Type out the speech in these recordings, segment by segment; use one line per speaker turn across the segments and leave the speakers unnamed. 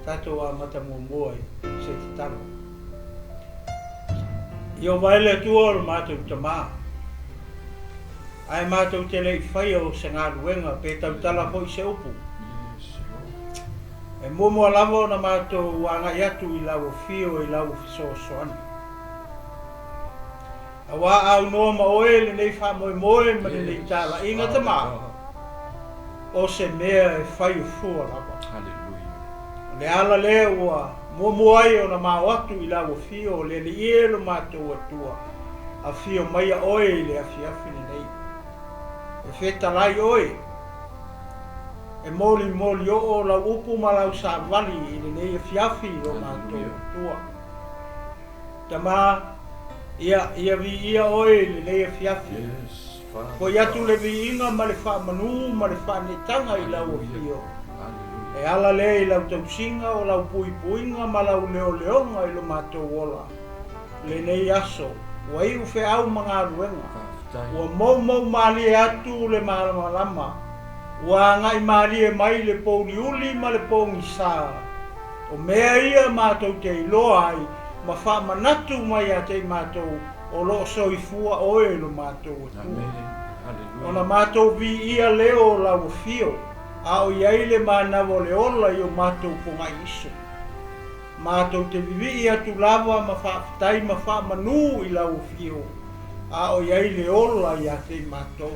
Tatou amata muamua i se tatalo. Ieova e le Atua o lo matou Tama, ae matou te le i faia o se galuega pe tautala foi se upu. E muamua lava ona matou agai atu i lau afio i lau fesoasoani. Aua a aunoa ma oe lenei faamoemoe ma lenei talaiga Tama, o se mea e fai o fua lava. O le ala lea ua muamua ai ona mao atu i lau afio o le Alii e lo matou Atua, afio maia oe i le afiafi lenei. E fetalai oe, e molimolioo lau upu ma lau savali i lenei afiafi i lo matou Atua. Tama, ia, ia viia oe i lenei afiafi. Foi atu le viiga ma le faamanu ma le faaneetaga i lau afio. E ala lea i lau tausiga o lau puipuiga ma lau leoleoga i lo matou ola. Lenei aso, ua iu feau ma galuega. Ua moumou malie atu le malamalama. Ua agai malie mai le pouliuli ma le pogisa. O mea ia matou te iloa ai ma faamanatu mai ia te i matou o lo o soifua oe lo matou Atua. Ona matou viia leo o lau afio, a o i ai le manawa o le ola i o matou pogaiiso. Matou te vivii atu lava ma faafetai ma faamanū i lau afio, a o i ai le ola ia te i matou.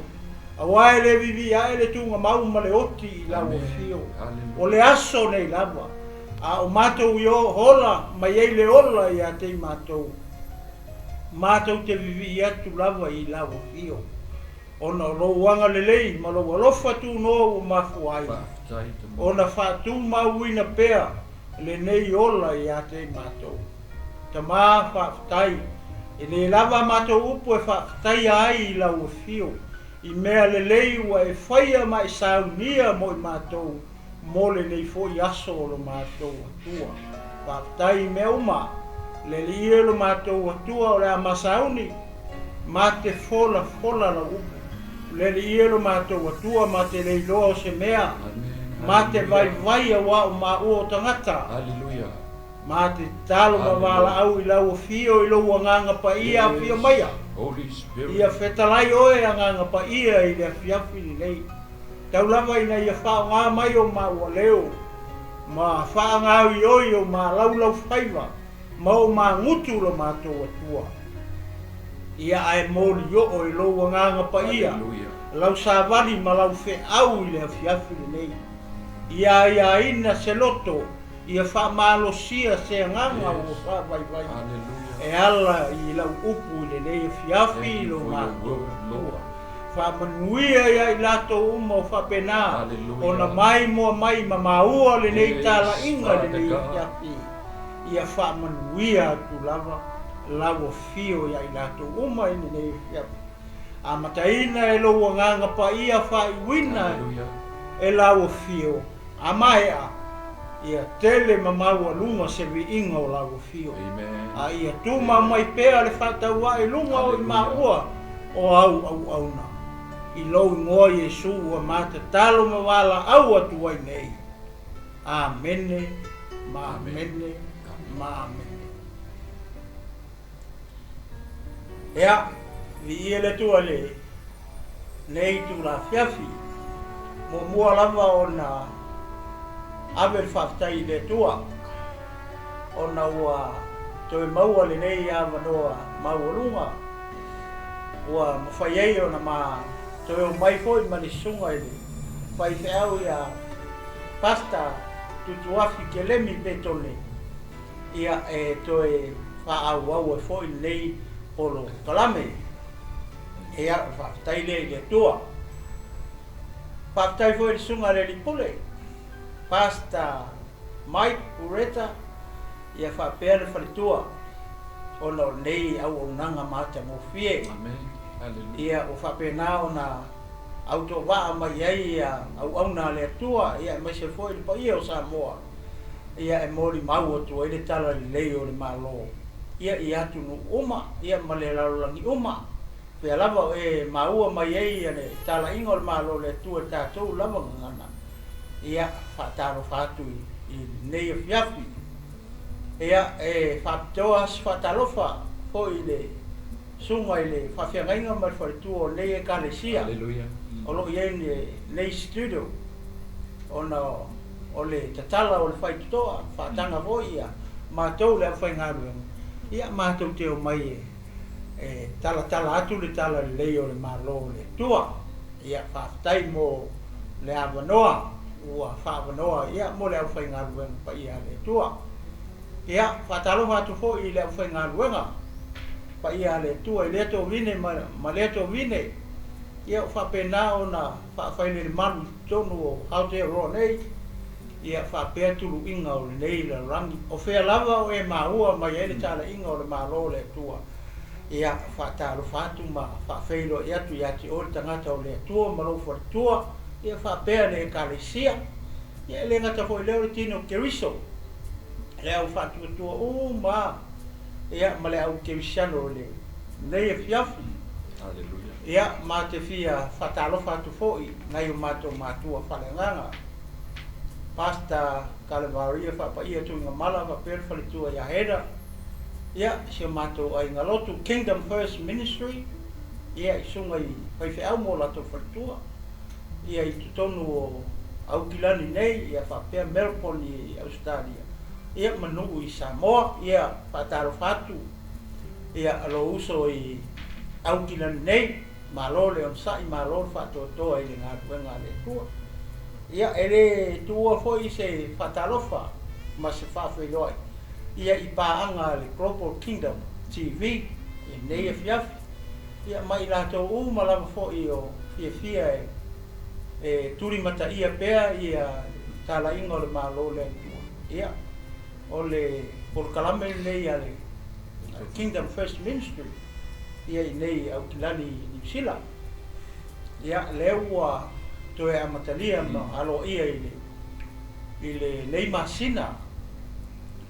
Aua e le vivii ae le tugamau ma le oti i lau afio, o le aso nei lava, a o matou i o hola mai ai le ola ia te i matou, matou te vivii atu lava i lau afio, ona o lou agalelei ma lou alofa tunoa ua mafua ai ona faatumauina pea lenei ola ia te i matou. Tama, faafetai. E le lava a matou upu e faafetaia ai i lau afio, i mea lelei ua e faia ma e saunia mo i matou mo lenei foi aso o lo matou Atua. Faafetai i mea uma. Le Alii e lo matou Atua o le a ma sauni, ma te folafola lau upu. Le Alii e lo matou Atua ma te le iloa o se mea, ma te vaivai aua o maua o tagata. Ma te tatalo ma valaau i lau afio i lou Agaga Paia afio maia. Ia fetalai oe Agaga Paia i le afiafi lenei. Tau lava ina ia faaaoga mai o maua leo ma faagaoioi o malaulau faiva ma o magutu lo matou Atua. Ia ae molioo i lou Agaga Paia lau savali ma lau feau i le afiafi lenei. Ia aiaina se loto Ia faamalosia se agaga ua faavaivai e ala i lau upu i lenei afiafi i lo matou Atua. Faamanuia ia i latou uma o faapena ona maimoa mai ma maua lenei talaiga i lenei afiafi. Ia faamanuia atu lava lau afio ia i latou uma i lenei afiafi. Amataina e lou Agaga Paia faaiuina e lau afio. A maea, ia tele ma maualuga se viiga o lau afio, a ia tumau mai pea le faatauae i luga o i maua o au auauna. I lou igoa Iesu ua ma tatalo ma valaau atu ai nei. Amene, ma amene, ma amene. Ea, viia le Atua i lenei itula afiafi. Muamua lava ona ave le faafetai i le Atua ona ua toe maua lenei avanoa maualuga ua mafai ai ona ma toe omai foi ma le susuga i le faifeau ia Pastor Tutuafi Kelemi Petone. Ia, e toe faaauau ai foi lenei polokalame. Ia, o le faafetai lea i le Atua. Faafetai foi i le Susuga i le Alii Pule, Pastor Mike Ureta, ia faapea le faletua, ona o lenei auaunaga matagofie. Ia, ua faapena ona autovaa mai ai auauna a le Atua, ia aemaise foi le paia o Samoa. Ia e molimau atu ai le talalelei o le Malo ia i atunuu uma ia ma le lalolagi uma. Pea lava o e maua mai ai ia le talaiga o le Malo o le Atua i tatou lava gagana, ia faatalofa atu i I lenei afiafi. Ia, e faapitoa se faatalofa foi i le susuga i le faafeagaiga ma le faletua o lenei Ekalesia o lo o i ai lenei studio, ona o le tatala o le faitotoa, faataga foi ia matou le aufaigaluega, ia matou te omai e talatala atu le talalelei o le Malo o le Atua. Ia, faafetai mo le avanoa ua faaavanoa ia mo le aufaigaluega paia a le Atua. Ia, faatalofa atu foi i le aufaigaluega paia a le Atua i lea tovine ma lea tovine, ia ua faapena ona faafailelemalu i totonu o Aotearoa nei, ia faapea tuluiga o lenei lalolagi. O fea lava o e maua mai ai le talaiga o le Malo o le Atua, ia faatalofa atu ma faafeiloai atu ia te oe le tagata o le Atua ma lou faletua, ia faapea le Ekalesia. Ia e le gata foi i lea o le tino o Keriso, le au faatuatua uma ia ma le au kerisiano i lenei afiafi. Ia ma te fia faatalofa atu foi i nai o matou matua faaleagaga, Pastor Kalevaria Faapaia Tuigamala faapea le faletua ia Heda, ia si o matou aiga lotu Kingdom First Ministry, ia i susuga i faifeau ma o latou faletua, ia i totonu o Aukilani nei, ia faapea Melbourne i Ausetalia, ia ma nuu i Samoa. Ia faatalofa atu ia lou uso i Aukilani nei, malo le onosai, malo le faatoatoa i le galuega a le Atua. Ia e le tuua foi se faatalofa ma se faafeiloai ia i paaga a le Global Kingdom TV i lenei afiafi, ia ma i latou uma lava foi o fiafia e tulimataia pea ia talaiga o le Malo o le Atua. Ia, o le polokalame lenei a le Kingdom First Ministry ia i inei i Aukilani i Niu Sila. Ia, lea ua toe amatalia ma aloaia i le i lenei masina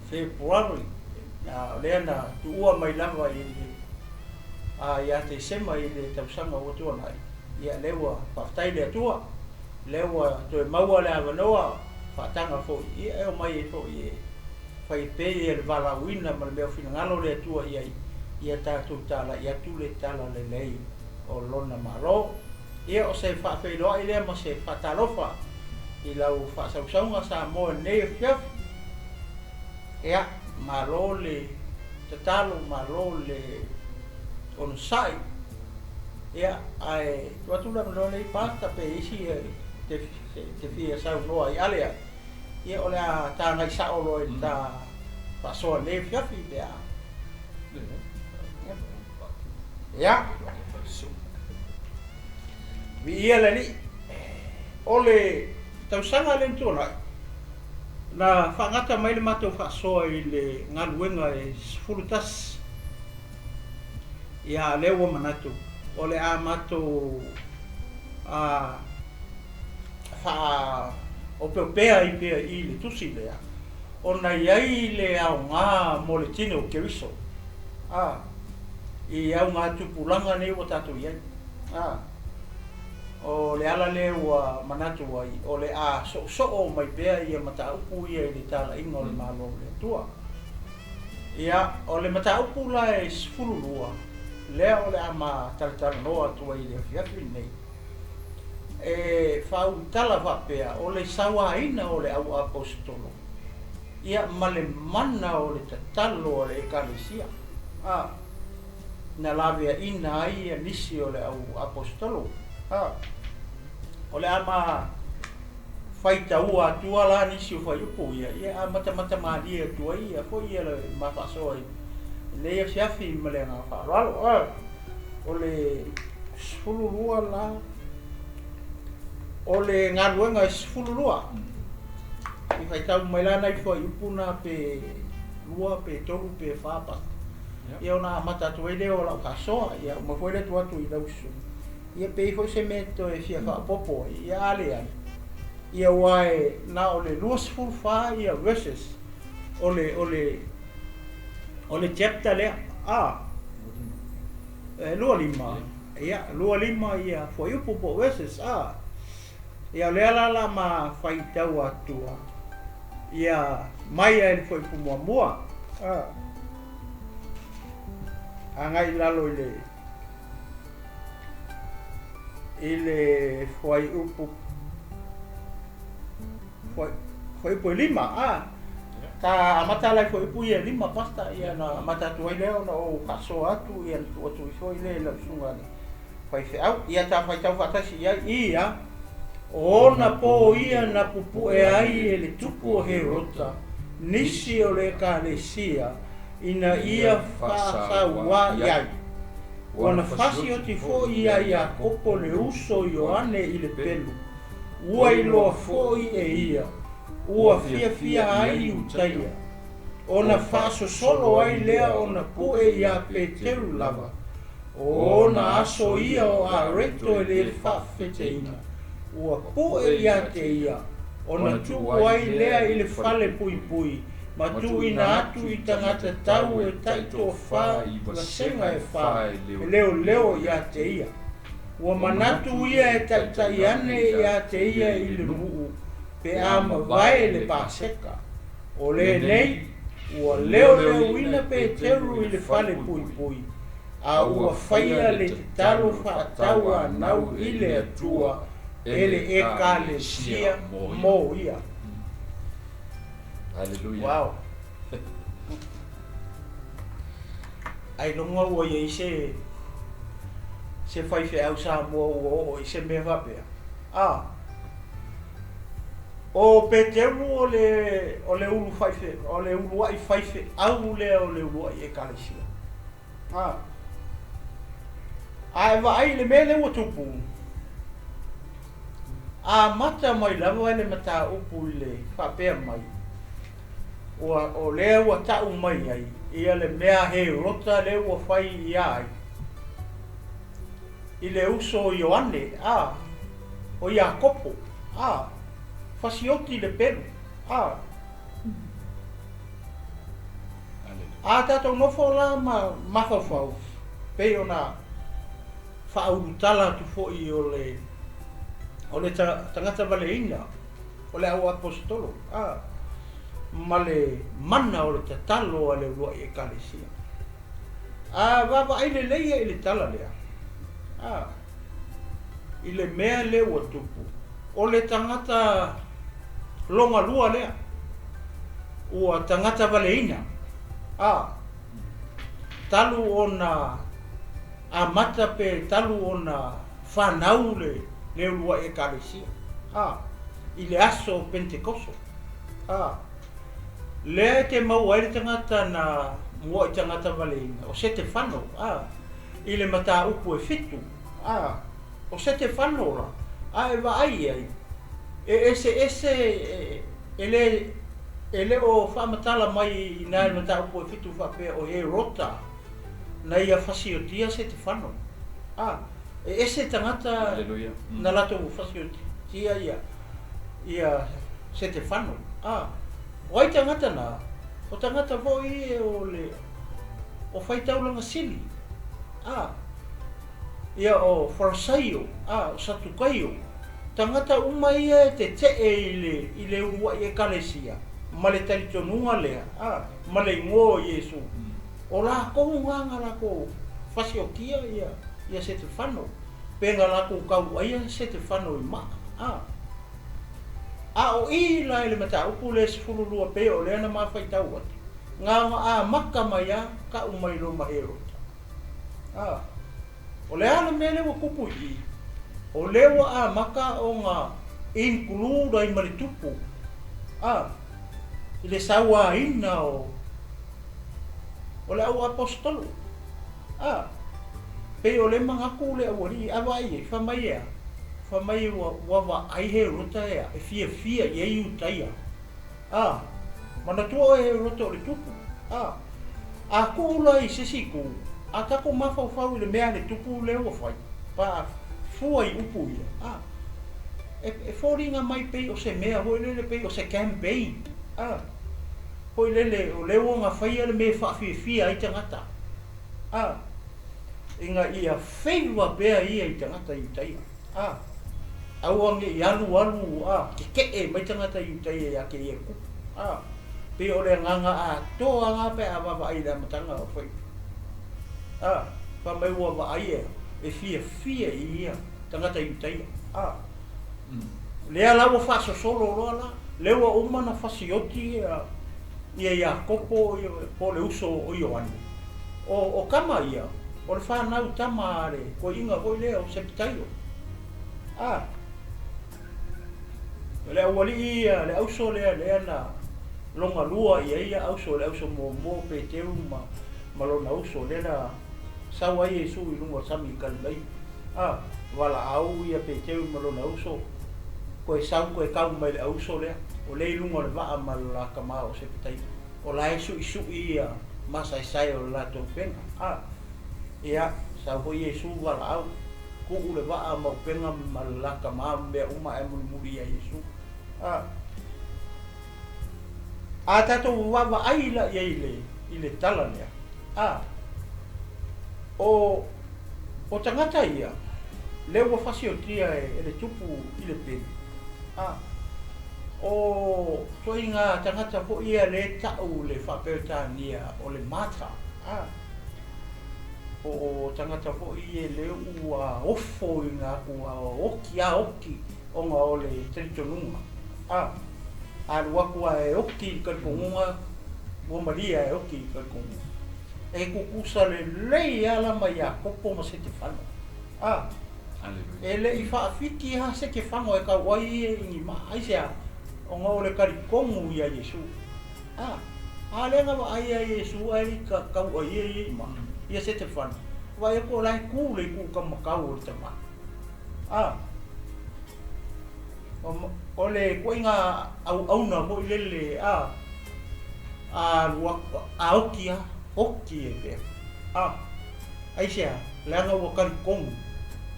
February, o lea na tuua mai lava i le ia Tesema i le tausaga ua tuanai, ia lea ua faafetai i le Atua, lea ua toe maua le avanoa faataga foi, ia e omai ai foi e fai pea ia le valaauina ma le mea o finagalo le Atua i ai, ia tatou talai atu le talalelei o Lona Malo. Ia o se faafeiloai lea ma se faatalofa i lau faasausauga Samoa i lenei afiafi. Ia, malo le tatalo, malo le onosai. Ia, ae tuu atu le avanoa lenei Pastor pe i ai isi te fia saunoa i ale ai. Ia, o le a tagai sao loa i le ta faasoa i lenei afiafi pe a. Ia, viia le Alii. O le tausaga lea na tuanai, na faagata mai le matou faasoa i le galuega e 11. Ia, a o lea ua manatu o le a matou faaopeopea ai pea i le tusi lea, ona e i ai le aoga mo le tino o Keriso, a, i augatupulaga nei ua tatou i ai. A, o le ala lea ua manatu ai, o le a soosoo mai pea ia mataupu ia i le talaiga o le Malo o le Atua. Ia, o le mataupu la e 12, lea o le a ma talatalanoa atu ai i le afiafi lenei, e faaulutala faapea, o le sauaina o le au aposetolo, ia ma le mana o le tatalo a le Ekalesia, a, na laveaina ai ia nisi o le au aposetolo. A, o le a ma faitaua atua la nisi o fuaiupu ia, ia a matamata malie atu ai ia foi ia le ma faasoa i lenei afiafi ma le agaga faaaloalo. A, o le 12 la, o le galuega e 12, i faitau mai la nai fuaiupu na pe 2 pe 3 pe 4 pa. Ia ona amata atu ai lea o lau faasoa, ia uma foi le tuu atu i lau susuga. Ia pe i ai foi se mea toe fia faaopoopo ai, ia a leai. Ia aua e na o le 24 ia verses o le o le o le chapter lea. A e 25, ia 25 ia fuaiupu po o verses a. Ia o lea la la ma faitau atua. Ia mai ai le fuaiupu muamua, a, agai i lalo i le i le fuaiupu fuaiupu e lima, a, ta amata la i fuaiupu ia e lima, Pastor, ia na amata atu ai lea ona ou faasoa atu, ia na tuu atu ifo ai lea i lau susuga i le faifeau. Ia ta faitau faatasi i ai, ia, o ona pō ia na pupue ai e le tupu o Herota nisi o le Ekalesia ina ia faasauā i ai. Ua na fasioti foi iā Iakopo le uso o Ioane i le pelu, ua iloa foi e ia, ua fiafia ai Iutaia, ona faasosolo ai lea ona pue iā Peteru lava, O ona aso ia o Areto e le faafeteina, ua pue ia te ia, ona tuu ai lea i le fale puipui, ma tuuina atu i tagata tau e taitoafa i vasega e fa e leoleo ia te ia. Ua manatu ia e taitai ane ia te ia i le nuu pe a mavae le Paseka. O lenei, ua leoleoina Peteru i le fale puipui, a ua faia le tatalo faatauanau i le Atua e le Ekalesia mo ia.
Haleluia.
Wow. Ailoga ua i ai se se faifeau Samoa ua oo i se mea faapea. A. O Peteru o le o le ulu faife o le uluai faifeau lea o le uluai Ekalesia. A. A e vaai i le mea lea ua tupu, amata mai lava le mataupu i le faapea mai, ua o lea ua tau mai ai ia le mea Herota lea ua fai ia ai i le uso o Ioane, a, o Iakopo, a, fasioti le pelu, a. A tatou nofo la ma mafaufau, pei ona faaulutala atu foi o le o le tagata valeina o le auaposetolo, a, ma le mana o le tatalo a le uluai Ekalesia. A vaavaai lelei ia i le tala lea, a, i le mea lea ua tupu, o le tagata logalua lea, ua tagata valeina, a, talu ona amata pe talu ona fanau le le uluai Ekalesia, a, i le aso o Pentekoso, a. Lea e te maua ai le tagata na mua'i tagata valeina, o Setefano, a, i le mataupu e fitu, a, o Setefano la, a e vaai i ai, e eseese, e le, e le o faamatala mai i ina i le mataupu e fitu faapea o Herota na ia fasiotia Setefano, a, e ese tagata na latou fasiotia ia, ia Setefano, a, o ai tagata na? O tagata foi ia o le o faitaulaga sili, a, ia o Farasaio, a, o Satukaio, tagata uma ia e tetee i le i le uluai ekalesia ma le talitonuga lea, a, ma le igoa o Iesu, o lakou na na lakou fasiotia ia ia Setefano, pe na lakou tauaia Setefano i maa, a. A o i la i le mataupu lea 12 pei o lea na ma faitau atu, na ona amata mai a tau mai loa ma Herota. A, o le a le mea lea ua tupu i i? O lea ua amata ona include ai ma le tupu, a, i le sauaina o, o le au aposetolo. A, pei o le manatu le aualii a vaai i ai, fai mai e a? Fai mai ua, ua vaai Herota e a, e fiafia i ai Iutaia. A, manatua oe Herota o le tupu. A, a tuu la i se isi itu, a tatou mafaufau i le mea a le tupu lea ua fai, pa fua i upu ia, a, e, e foliga mai pei o se mea foi lele pei o se campaign, a. Foi lele, o lea ua gafaia le mea e faafiafia ai tagata, a, ina ia favour pea ia i tagata Iutaia, a, aua ne i alu alu, a, tetee mai tagata Iutaia ia te ia e tupu. A, pei o le agaga atoa lena pe a vaavaai i le amataga o faiva. A, fai mai ua vaai e fiafia i ia tagata Iutaia. A, lea la ua faasosolo loa la, lea ua uma ona fasioti ia ia Iakopo po o le uso o Ioane. O, o tama ia, o le fanau tama a le toeaina foi lea o Sepetaio. A, O le aualii ia, le auso lea lea na lona lua i ai ia auso, le auso muamua o Peteru ma, ma lona uso, lea na sau ai Iesu i luga o le sami i Kalilaia. A, valaau ia Peteru ma lona uso, toe sau toe tau mai le auso lea, o lea i luga o le vaa ma le la tama o Sepetaia. O la e suisui ia masaesae o le latou upega. A, ia, sau foi Iesu valaau. Tuu le vaa ma upega ma le la tama ma mea uma ae mulimuli ia Iesu. A. A tatou vaavaai la i ai i le, i le tala lea, a, o, o tagata ia, lea ua fasiotia e, e le tupu i le pelu, a, o ituaiga tagata foi ia lea e tau i le Faa-Peretania o le martyr, a. Po o tagata foi ia lea ua ofoina atu a oti a oti ona o le talitonuga. A alu atu a e oti i le talitonuga, ua malie a e oti i le talitonuga. E tutusa lelei a la ma Iakopo ma Setefano. A e le i faafiti a Setefano e tau ai ia i ni maa. Aisea? Ona o le talitonu ia Iesu. A, a lea na vaai ai Iesu ae le i tauaia ia i maa, ia Setefano, vaai atu o la e tu le itu taumatau o le tama. A, o le ituaiga auauna foi lele, a, a alu atu, a oti lava, oti ai pea. A, aisea? Leaga ua talitonu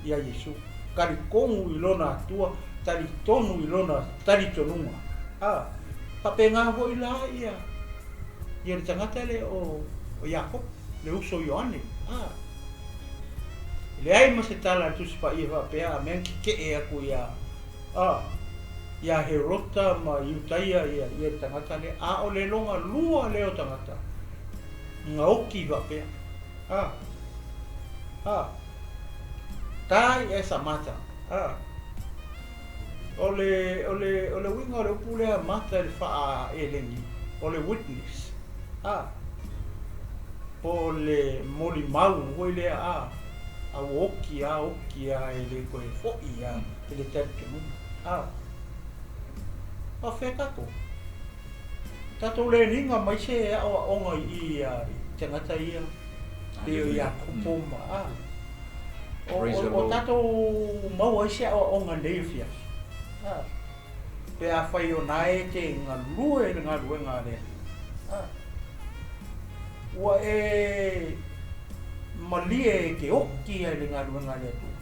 ia Iesu, talitonu i Lona Atua, talitonu i Lona talitonuga. A, faapena foi la ia, ia le tagata lea o, o Iakopo, le uso o Ioane. A, e leai ma se tala a le Tusi Paia faapea a mea na tetee atu ia, a, ia Herota ma Iutaia ia, ia le tagata lea. A o le lona lua lea o tagata, na oti faapea. A, a, die as a martyr. A. O le, o le, o le uiga o le upu lea martyr i le faa-Eleni, o le witness, a, po o le molimau foi lea, a, a ua oti lava, oti lava e le toe foi lava i le talitonuga, a. Faapefea tatou? Tatou leniga mai se aoaoga i i i tagata ia, pei o Iakopo ma, a. O, o, o tatou maua ai se aoaoga i lenei afiafi, a, pe afai o na e te galue i le galuega a le Atua, a, ua e malie e te oti ai i le galuega a le Atua,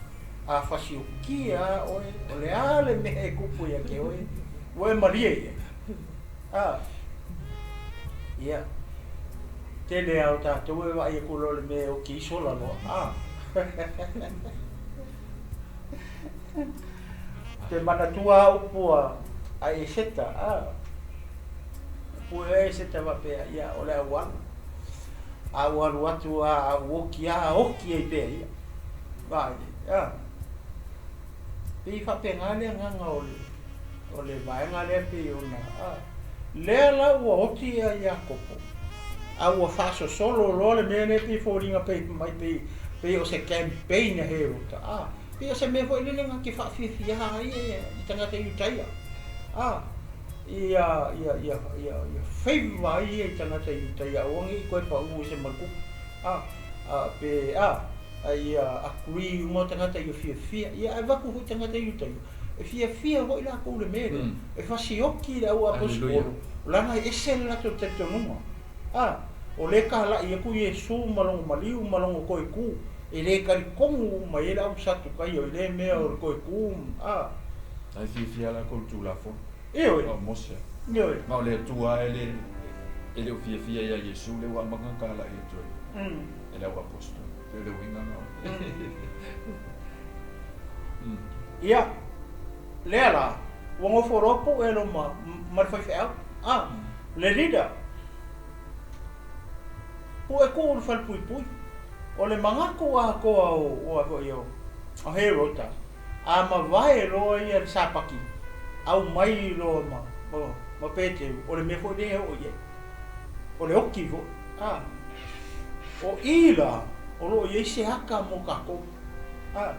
a fasiokia lava oe, o le a le mea e tupu ia te oe, ua e malie i ai. A, ia, tele lava o tatou e vaai atu loa i le mea e oti ai sola loa, a. Te manatua lava upu a Eseta, a. Upu a Eseta faapea, ia, o le au alu. A ua alu atu lava a ua oti lava, oti ai pea ia. Vaai, a. Pei e faapena le agaga o le, o le vaega lea pei ona, a. Lea la ua oti ia Iakopo, a ua faasosolo loa le mea lea pei e foliga pei mai pei, pei o se campaign a Herota, a. Pei o se mea foi lele na te faafiafia ai i tagata Iutaia, a. Ia, ia, ia, ia, ia favour ai ia i tagata Iutaia aua ne i toe pau i se maletupe, a. A, pe, a. A ia agree uma tagata ia fiafia, ia ae avatu foi tagata Iutaia, e fiafia foi latou i le mea lea, e fasioki le au aposetolo, leaga e ese le latou talitonuga. A, o lea e talai atu Iesu ma lona maliu ma lona toe tu, e le talitonu uma i ai le au Satukaio i lea mea o le toe tu, a.
Ae fiafia latou i le Tulafono.
Ioe.
O Mose.
Ioe.
Ma o le Atua lava e le o fiafia ia Iesu lea ua amata ona talai atu ai e le au aposetolo. Pei o le uiga lena.
Ia, lea la, ua nofo loa Puelo ma, ma le faifeau. A, le leader, pu'e ku'u le falepuipui. O le magatu atoa o a foi o Herota, a mavae loa ia le Sapati, aumai loa ma Peteru, o le mea foi lea e oo i ai, o le oti foi. A, o i la, o lo o i ai se aka mo tatou, a,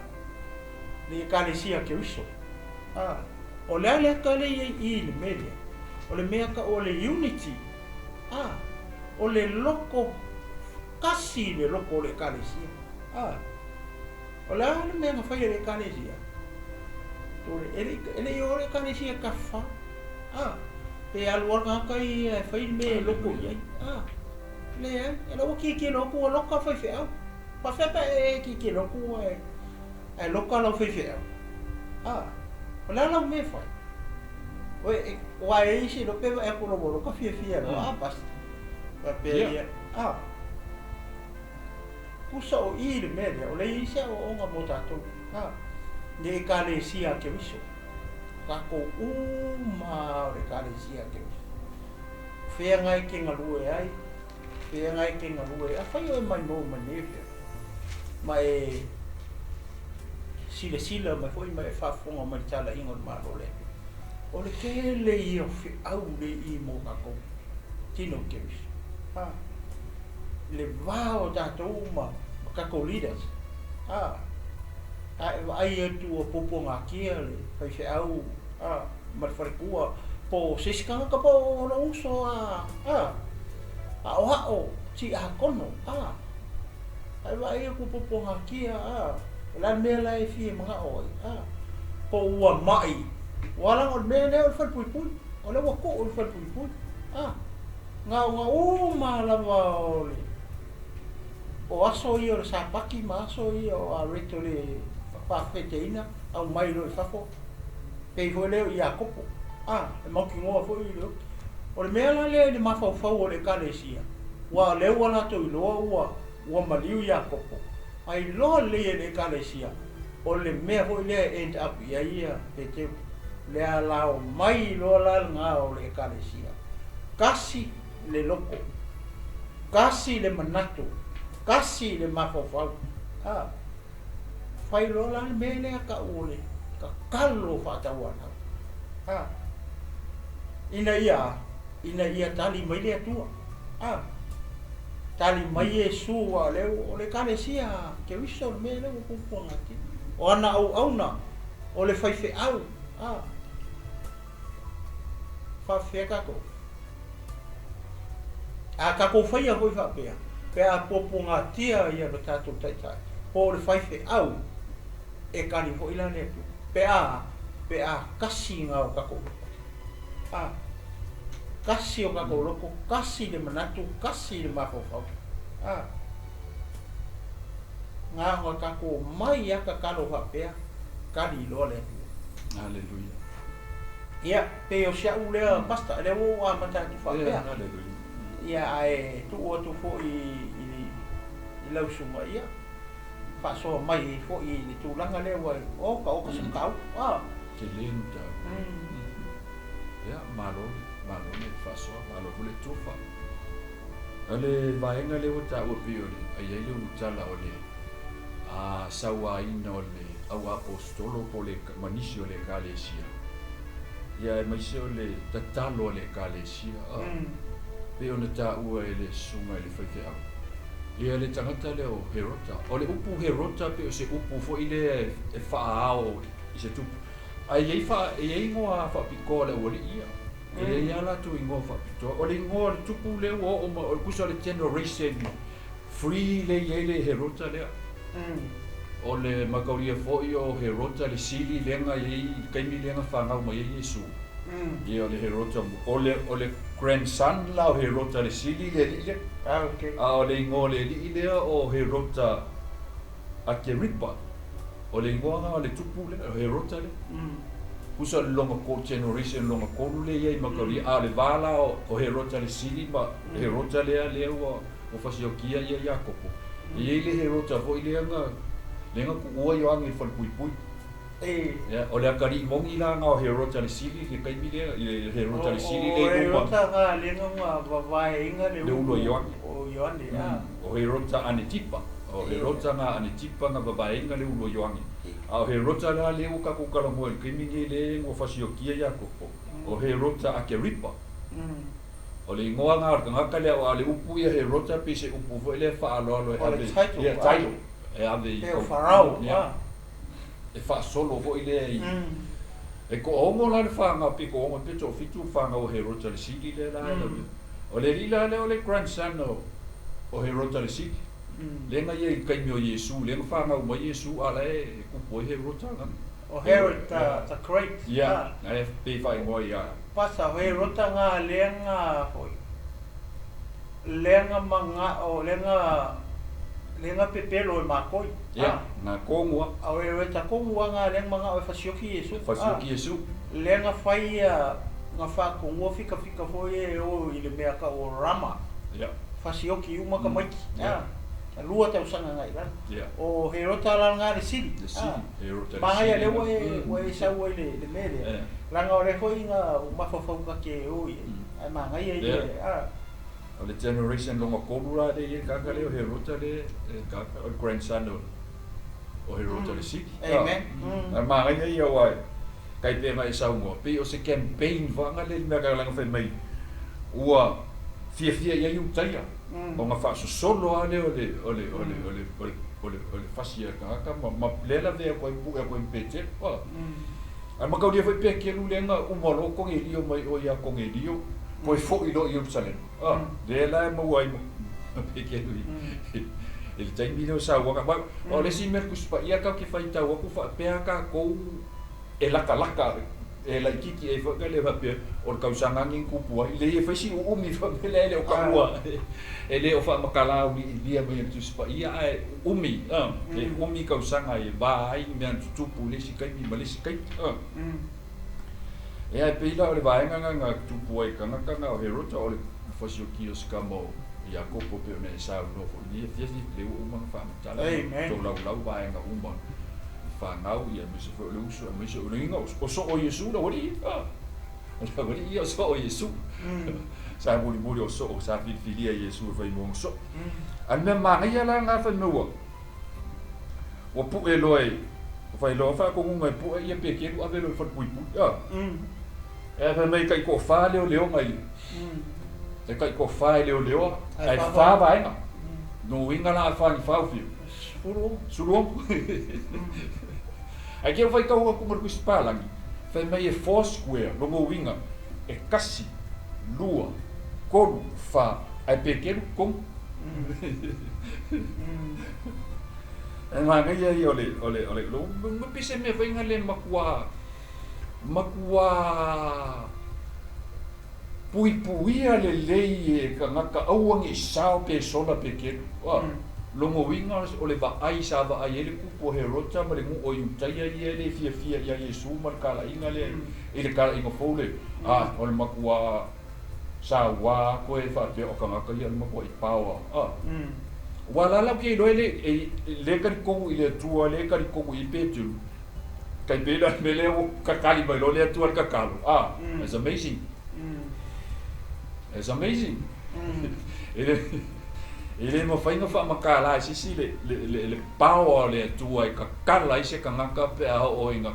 le Ekalesia Keriso. A, o le a le aka lea i ai i le mea lea? O le mea ta'u o le unity. A, o le loko kasi le loko o le Ekalesia. A, o le a le mea na fai e le Ekalesia? E le i o le Ekalesia e tafafao. A, pe alu lava le tagata ia e fai le mea e loko i ai. A, leai, e le ua tilotilo atu ua loka faifeau. Faafefea pe a e tilotilo atu ae loka lau faifeau? A, o le a lau mea e fai? Aua e i ai se iloa pe vaai atu loa ua loka fiafia loa, a basta. Faapea ia, a, tusa o i le mea lea, o lea e i ai se aoaoga mo tatou, a, le Ekalesia a Keriso, tatou uma lava o le Ekalesia a Keriso. O fea na e te galue ai, fea na e te galue ai, afai oe mai maua mai nei fea, ma e silasila mai foi ma e faafofoga mai i le talaiga o le Malo lea. O le tele ia o feau le i mo tatou tino Keriso. Ha. Le va o tatou ma tatou leaders. Ha. A e vaai atu ua puapuagatia le faifeau ha, ma le faletua po o se isi tagata po o lou uso a, a, aʻoaʻo tiakono a. A e vaai atu puapuagatia a, o le a le mea la e fia manaʻo ai a, po ua maʻi, ua ala o le mea lea o le falepuipui, o lea ua tuu i le falepuipui a, na ona uma lava o le o aso ia o le Sapati ma aso ia o areto le faafeteina aumai loa i fafo, pei foi lea o Iakopo a, e mautinoa foi le oti. O le mea la lea i le mafaufau o le Ekalesia, ua o lea ua latou iloa ua ua maliu Iakopo, a iloa lelei e le Ekalesia, o le mea foi lea e end up i ai ia Peteru. Le la omai loa la lena o le Ekalesia. Tasi le loto, tasi le manatu, tasi le mafaufau. A, fai loa la le mea lea ta'u o le tatalo faatauanau. A, ina ia, ina ia tali mai le Atua. A, tali mai Iesu, aua o lea o le Ekalesia Keriso le mea lea ua puapuagatia. O ana auauna, o le faifeau. A, faafefea tatou? A tatou faia foi faapea, pe a puapuagatia ia lo tatou Taitai, po o le faifeau, e kali foi la le Atua, pe a, pe a tasi na o tatou loto. A, tasi o tatou loto, tasi le manatu, tasi le mafaufau. A, na ona tatou omai a tatalo faapea, kali loa le Atua.
Aleluia.
Ia, pei o si a'u lea Pastor, lea ua ou amata atu faapea. Ia, ae tuu atu foi i lau susuga, ia, faasoa mai ai foi i le tulaga lea ua oka oka se mataupu.
Ah. Tele le mataupu. Ia, malo, malo le faasoa, malo foi le tofa. O le vaega lea ua taua pei o le, ai ai le ulutala o le sauaina o le au aposetolo po o le ma nisi o le Ekalesia, ia aemaise o le tatalo a le Ekalesia, a, pei ona taua e le susuga i le faifeau, ia le tagata lea o Herota. O le upu Herota pei o se upu foi lea e faaao i se tupu, ae i ai faa, e i ai igoa faapitoa o le aualii ia. E i ai lava latou igoa faapitoa. O le igoa o le tupu lea ua oo mai, o le kusa o le generation Free lea i ai le Herota lea. O le mataulia foi o Herota le sili lea na i ai i le taimi lea na fanau mai ai Iesu. Ia o le Herota, o le, o le grandson la o Herota le sili le alii lea.
Ah, okay.
A o le igoa o le alii lea o Herota Akeripa. O le igoa na o le tupu lea, o Herota lea. Tusa o le lona generation lona tolu lea i ai mataulia. A o le va la o Herota le sili ma Herota lea lea ua Ua fasiokia ia Iakopo. E i ai le Herota foi lea na, lea na tuua Ioane i le falepuipui. Ia, o le atalii moni la na o Herota le Sili i le taimi lea, i le Herota le Sili
lea i luma. O Herota na lea na vavaeina le
ulu o Ioane.
O Ioane, a.
O Herota Anetipa. O Herota na Anetipa na vavaeina le ulu o Ioane. A o Herota la lea ua tatou talanoa i le taimi lenei lea ua fasiokia Iakopo, o Herota Akeripa. O le igoa na o le tagata lea, aua o le upu ia Herota pei se upu foi lea faaaloalo e ave,
ia,
title, e ave i.
Pei o Farao, a.
E faasolo foi lea i e toaono la le fanau pe toaono pe toafitu le fanau o Herota le Sili lea la e lavea. O le alii la lea o le grandson o Herota le Sili lea na i ai i le taimi o Iesu lea na fanau mai Iesu a la e tupu ai Herota lana.
O Herod the Great.
Ia, na e pei faaigoa ia.
Pasa o Herota na lea na foi lea na mana'o lea na pepelo e makoi.
Ia, na kogua.
A o Herota kogua na lea na mana'o e fasioki Iesu.
Fasioki Iesu.
Lea na fai ia na faatogua fikafika foi e o i le mea ta'u o Rama. Fasioki uma tamaiti. Lua tausaga agai i lalo. O Herota la lena le Sili.
Le Sili, Herota le Sili.
Manaia lea ua e ua e sau ai le mea lea. Leaga o lea foi na ou mafaufau ta te o i ai. Ae manaia ia a.
O le generation lona tolu la lea e i ai le tagata lea o Herota lea e tagata o le grandson o Herota le Sili.
Amen.
Ae manaia ia aua e tai pei ona e saunoa, pei o se campaign faga lea i le mea leaga fai mai ua fiafia i ai Iutaia ona faasosolo lava lea o le o le o le o le o le o le o le fasi a le tagata ma ma lea lavea atu ai pue atu ai ma Petelu. Ae mataulia foi Petelu lea na uma loa Konelio mai o ia Konelio toe foi loa i Ierusalema. Lea la e maua ai ma Petelu i le taimi lea o sauaga. Aua o le isi mea o le Tusi Paia tatou te faitau atu faapea tatou e latalata e laitiiti ai foi le faapea o le tausaga lenei na tupu ai. Leai e fai si uumi foi lea e le o taua, e le o faamatala auiliilia mai e le Tusi Paia ae uumi, e uumi tausaga e va ai mea na tutupu i le isi taimi ma le isi taimi. Ea e pei la o le vaega lena na tupu ai i tagata na o Herota o le fasiokia o se tama o Iakopo pei ona e saunoa foi i lenei afiafi, lea ua uma ona faamatala ma tolaulau vaega uma i fanau ia aemaise foi o le uso aemaise o le uiga o soo o Iesu le aualii ia. O le aualii ia o soo o Iesu. Sa mulimuli o soo sa filifilia e Iesu e fai mo ona soo. A o le mea manaia la lena fai mai ua ua pue loa e fai loa faatonuga e pue ia Petelu ave loa i le falepuipui. E fai mai e taitoafa leoleoga i e taitoafa e leoleoa ae fa vaega. Lona uiga la a fa ni fa ua fia? 16. Ae te faitau atu ma le Tusi Palagi, fai mai e four square, lona uiga e tasi, lua, tolu, fa, ae Petelu tolu. E manaia ia o le, o le, o le, ma pei se mea foi na le matua, matua puipuia lelei e tagata aua ne i sao pe sola pe kelu. Lona uiga o le vaai sa vaai ai le tupu o Herota ma le nuu o Iutaia ia e le fiafia ia Iesu ma le talaiga lea i le talaiga fou le, a o le matua saua koe faapea o tagata ia o le matuai paoa. Ua la la ou te iloa e le talitonu i le Atua, le talitonu i Petulu. Tai pei la le mea lea ua tatali mai loa le Atua i le tatalo. It's amazing. It's amazing. E le mafai ona faamatala e se isi le power o le Atua e tatala ai se tagata pe a oo ina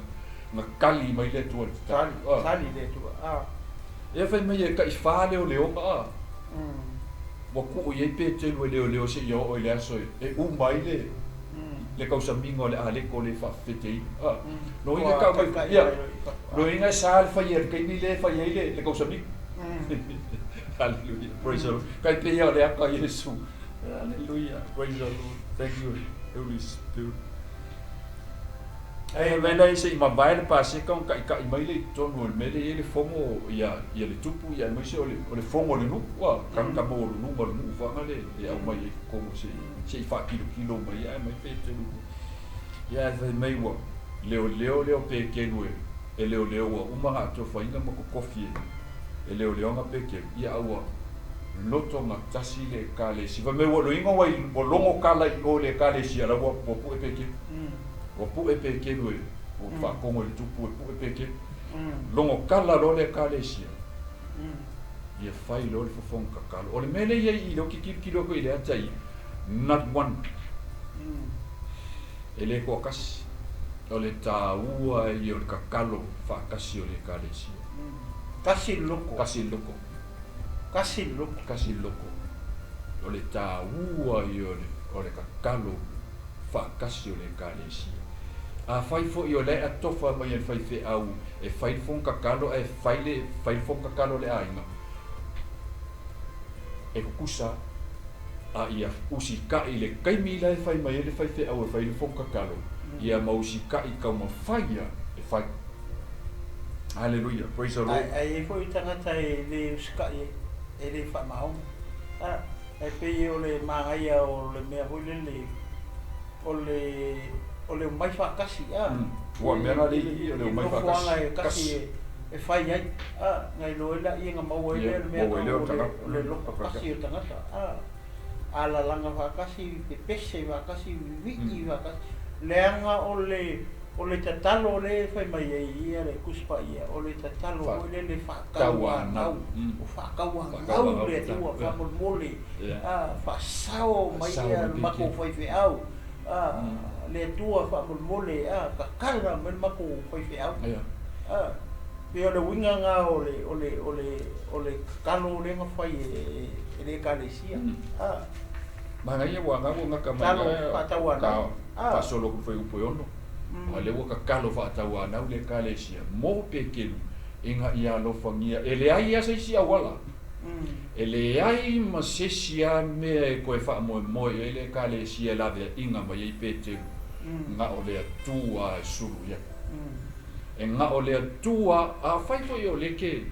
tali mai le Atua i le tatalo.
Tali le Atua.
Ea fai mai e taifa leoleoga ua tuu i ai Petelu e leoleo seia oo i le aso e uma ai le tausamiga o le aleko le faafefeteina. Loiga tau mai, ia, loiga e sa le fai i le taimi lea e fai ai le tausamiga. Hallelujah, praise the Lord. Kai pei o le aka Iesu. Hallelujah, praise the Lord. Thank you, Holy Spirit. E mea lea se i mavae le Paseka ona taʻitaʻi mai lea i totonu o le mea lea e i ai le fono ia ia le tupu ia aemaise o le o le fono o le nuu ua tagata maualuluga o le nuu faga le e aumai ai i totonu se i se i faakilokilo mai ai ae mai Petelu ia ae fai mai ua leoleo lea o Petelu e e leoleo ua uma ona atofaina ma totofi e e leoleoga Petelu ia a ua loto gatasi le Ekalesia. Fai mai ua loiga ua ua logo tala i o i le Ekalesia la ua ua pue Petelu. Ua pue Petelu e Ua faatogo i le tupu e pu'e Petelu. Logo kala loa le Ekalesia, ia fai loa le fofoga kakalo. O le mea lea e i ai i i, lea ou te tilotilo atu i le ata ia, not one. E le toatasi. O le taua ia o le kakalo faatasi o le Ekalesia.
Tasi le loko.
Tasi le loko.
Tasi le loko.
Tasi le loko. O le taua ia o le kakalo faatasi o le Ekalesia. Afai foi o la e atofa mai e le faifeau e fai le fono tatalo ae fai le fai le fono tatalo a le aiga, e tutusa a ia usita'i i le taimi la e fai mai ai le faifeau e fai le fono tatalo, ia ma usita'i taumafai ia e fai. Hallelujah, praise the Lord.
Ae i ai foi tagata e le usita'i ai, e le faamaoni. E pei o le manaia o le mea foi lele o le o le omai faatasi a.
Ua mea la le i o le omai faatasi.
Nofoaga e tasi e fai ai a, na iloa ai laia na maua ai lea le mea tau o le loto tasi o tagata a. Alalaga faatasi, pepese faatasi, vivii faatasi, leaga o le O le tatalo lea e fai mai ai ia le Tusi Paia, o le tatalo foi lele faatauanau, o faatauanau le Atua faamolemole, a, faasao mai ia le matou faifeau, a, le Atua faamolemole, a, tatala mai le matou faifeau. A, pei o le uiga lena o le, o le, o le, o le tatalo lea na fai e, e le Ekalesia. A.
Manaia ua gau ua gata mai
Tatalo faatauanau.
Ka faasolo atu i fuaiupu e ono, a lea ua tatalo faatauanau le Ekalesia mo Petelu ina ia alofagia. E leai lava se isi auala, e leai ma se isi lava mea e toe faamoemoe i ai le Ekalesia e laveaiga mai ai Petelu, na o le Atua e sulu i ai. E na o le Atua, afai foi o lea e te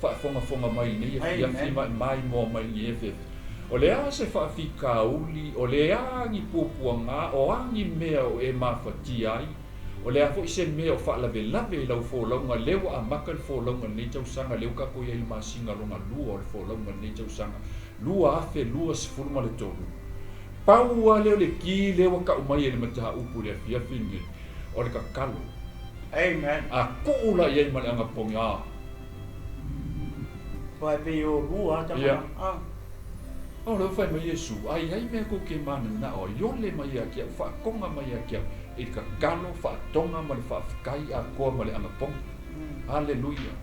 faafogafoga mai i lenei afiafi ma e maimoa mai i lenei afiafi, O le a se faafitauli, o le a ni puapuaga, o a ni mea o e mafatia ai, o le a foi se mea o faalavelave i lau folauga, lea ua amata le folauga i lenei tausaga, lea ua tatou i ai i le masina lona lua o le folauga i lenei tausaga 2023. Pau lava lea o le ki lea ua tau mai e le mataupu i le afiafi lenei, o le tatalo.
Amen.
A tuu la i ai ma le anapogi, a.
Aua e pei o lua a tama
na. A. O lea ua fai mai Iesu, A i ai mea kou ke mananao a iole mai ia te au, faatoga mai ia te au, i le tatalo, faatoga ma le faafetai atoa ma le anapogi. Aleluia!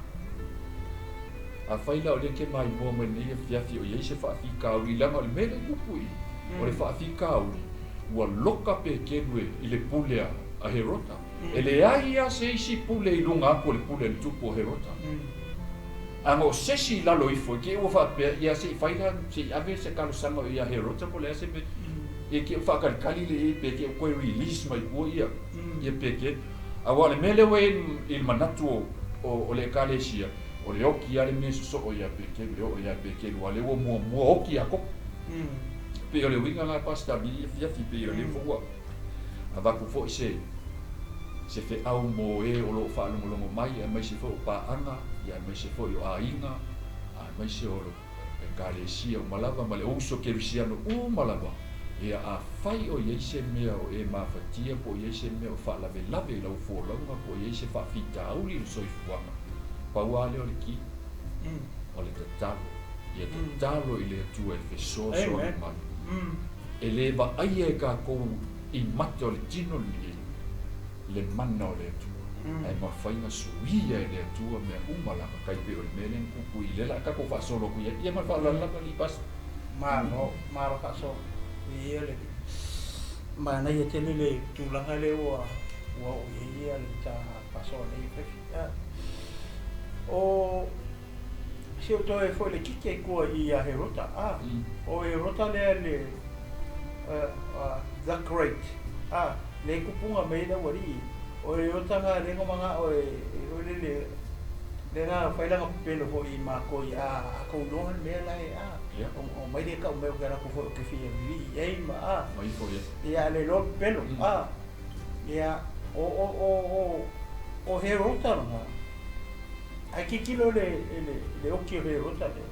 Afai la o lea ke maimoa mai lenei afiafi o i ai se faafitauli, leaga o le mea lea e tupu i i, o le faafitauli, ua loka Petelu i le pule a Herota. E leai lava se isi pule i luga atu o le pule a le tupu o Herota. A na o se isi i lalo ifo, i te i ua faapea, ia se i fai la, se i ave se talosaga ia Herota po o le a se mea, i te i ua faatalitali le i pe te i ua toe release mai tua ia, ia Petelu. Aua o le mea lea ua i ai i le manatu o le Ekalesia, o le oki lava le mea e sosoo ia Petelu, e oo ia Petelu, aua o lea ua muamua oki Iakopo. Pei o le uiga lena Pastor Billy afiafi, pei o lea foi ua avatu foi se se feau mo e o lo o faalogologo mai, aemaise foi o paaga, aemaise foi o aiga, aemaise o Ekalesia uma lava ma le uso kerisiano uma lava, ia afai o i ai se mea o e mafatia po o i ai se mea o faalavelave i lau folauga po o i ai se faafitauli i le soifuaga, pau lava lea o le ki, o le tatalo. Ia tatalo i le Atua e fesoasoani mai. E le vaaia e tatou i mata o le tino lenei le mana o le Atua, ae mafai ona suia e le Atua mea uma lava, tai pei o le mea lea na tupu i lea la a tatou faasolo atu i ai. Ia ma le faaaloalo lava alii Pastor.
Malo, malo faasolo. Ia le manaia tele le tulaga lea ua ua oo i ai le ta faasoa nei afiafi. O Si ou toe foi le kiki ai kua i ia Herota, a, o Herota lea le the great, a, le kupunga mai ai le aualii, o Herota na le na manao e foi lele, le na fai lana pepelo foi i makoi, a, a kou iloa le mea la e, a, o mai le kau mai o ke alu atu foi ou te fia vivii i ai ma, a, ia le iloa pepelo, a, ia, o, o, o, o, o Herota lena, Ae tilotilo i le oki o Herota lea,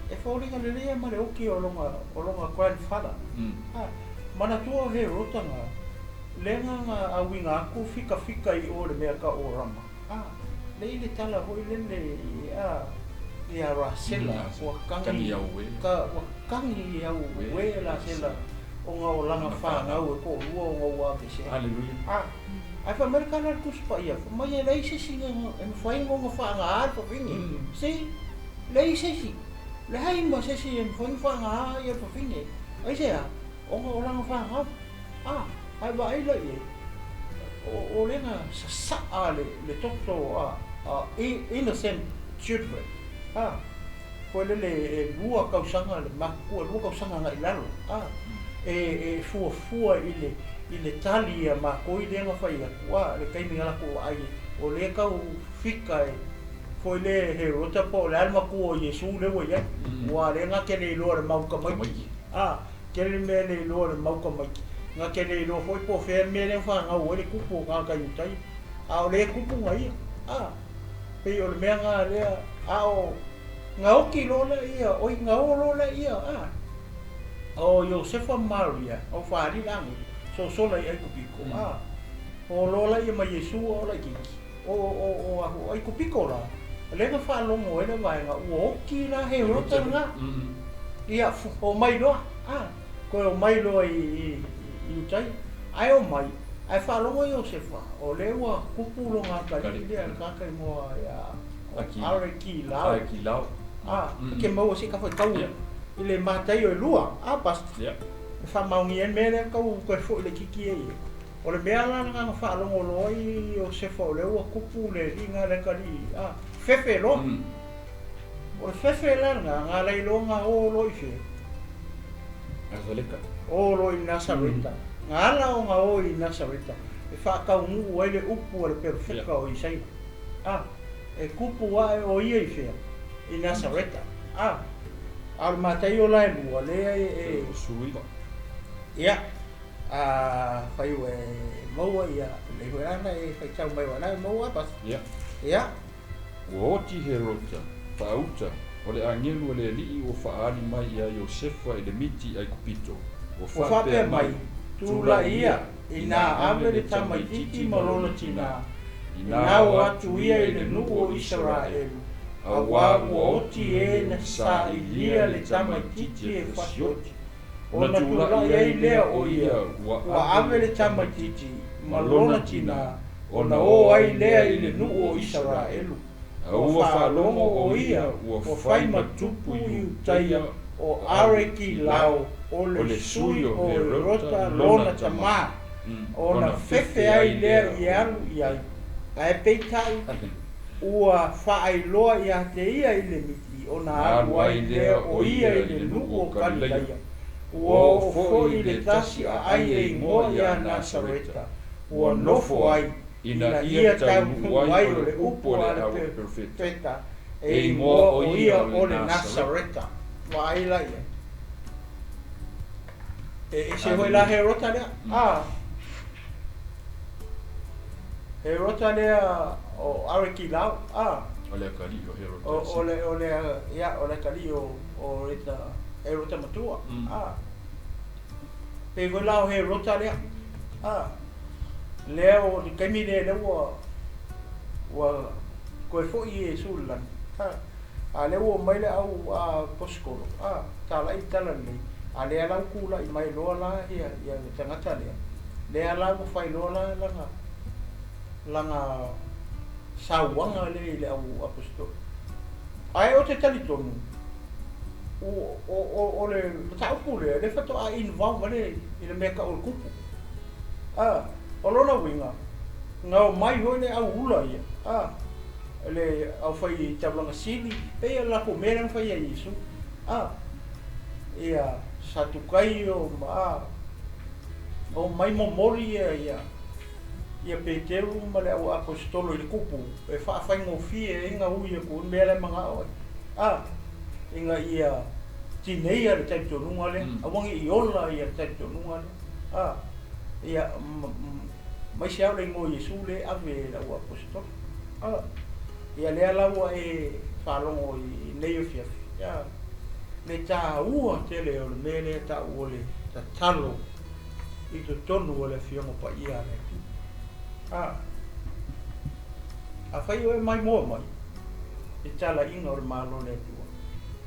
e foliga lelei lava ma le oki o lona grandfather. Manatua o Herota na, Le agaga auiga atu fikafika i o le mea ka o Rama. A, le i le tala foi lele a ia Rasela, ua kagi ka ua kagi au uē Rasela ona o lana fanau e toalua ona ua aveesea. A, ae fai mai le tala a le Tusi Paia, fai mai e leai se isi e mafai ona faagaā le fafine. See? Leai se isi, leai ma se isi e mafai ona faagaā ia le fafine. Aisea? Ona o lana fanau. A, ae vaai la i ai, o lea na sasaa le toto a innocent children, a, koe lele e lua tausaga le matutua, e lua tausaga agai i lalo, a, e fuafua i le tali a matou lea na fai atu, a, le taimi na latou vaai ai, o lea tau fika e, foi le Herota po o le a le matua o Iesu lea ua i ai, aua o lea na te le iloa e le mau tamaiti, a. Tele mea e le iloa e le mau tamaiti. Na te le iloa foi po o fea le mea lea na fanau ai le tupu o tagata Iutaia. A o lea e tupu na ia. A, pei o le mea na lea, a o, na oti loa laia, oi, na o loa laia, a, o Iosefa ma Maria, na o faalii le agelu, sosola i Aikupito, a, o loa laia ma Iesu a o laitiiti. O, o, o, a, o Aikupito la, lea na faalogo ai le vaega, ua oti la Herota lena. Ia, omai loa, a, toe omai loa i, i Iutaia. Ae omai, ae faalogo Iosefa, o lea ua tupu lona atalii lea, le tagata igoa ia Arekilao.
Arekilao.
A, e te maua se i tafaitau i le Mataio e lua, a, Pastor? E faamaonia ai le mea lea, tau toe foi laitiiti ai. O le mea la lena na faalogo loa ai Iosefa o lea ua tupu le alii na le atalii, a, fefe loa. O le fefe la lena, na ala ai loa na o loa i fea?
Nasareta.
O loa i Nasareta. Na ala ona o i Nasareta e faataunuu ai le upu a le perofeta o Isaia. A, e tupu ae o ia i fea? I Nasareta. A, a o le Mataio la e lua, lea e...
19.
Ia. Afai ua e maua ia lelei foi la na e faitau mai aua na e maua pas.
Ia.
Ia.
Ua oti Herota, faauta, o le agelu a le Alii ua faaali mai iā Iosefa i le miti i Aikupito, ua
Ua faapea mai, Tulai ia, inā ave le tamaitiiti ma lona tinā, inā o atu ia i le nuu o Isaraelu, auā ua oti e na sailia le tamaitiiti e fasioti. Ona tulai ai lea o ia ua ave le tamaitiiti ma lona tinā, ona o ai lea i le nuu o Isaraelu. Ua faalogo o ia ua fai ma tupu i Iutaia o Arekilao o le sui o Herota lona tamā, ona fefe ai lea i alu i ai. Ae peitai, ua faailoa ia te ia i le miti, ona alu ai lea o ia i le nuu o Kalilaia. Ua oo foi i le tasi aai e igoa ia Nasareta, ua nofo ai, ina ia taunuu ai o le upu a le perofeta, e igoa o ia o le Nasareta. Vaai la i ai. E ese foi la Herota lea. A. Herota lea o Arekilao. A.
O le atalii o Herota.
O, o le, o le, ia, o le atalii o, o Reta, Herota matua. A. Pei foi la o Herota lea. A. Lea o le taimi lea lea ua, ua toe foi Iesu i le lagi. A. A lea ua omai le au aposetolo, a, talai le tala lelei, a lea la ua tulai mai loa la ia, ia le tagata lea, lea la ua fai loa la lana, lana sauaga lea i le au aposetolo. Ae ou te talitonu, o, o, o, o le mataupu lea, lea faatoa involve ai le, i le mea tau o le kupu. A, o lona uiga, na omai foi le au ula ia, a, le aufai taulaga sili, pei o le latou mea lea na fai ai i Iesu. A, ia Satukaio ma a, omai momoli ia, ia, ia Peteru ma le au aposetolo i le kupu e faafaigofie ai na ui atu i le mea la e manao ai. A, ina ia tineia le talitonuga lea, aua ne i ola ia le talitonuga lea. A, ia, maise lava o le igoa o Iesu lea e ave e lau aposetolo. A, ia lea la ua e faalogo i nei afiafi, ia, le taua tele o le mea lea e tau o le tatalo I totonu o le Afioga Paia a le Atua. A, afai oe e maimoa mai i talaiga o le Malo o le Atua,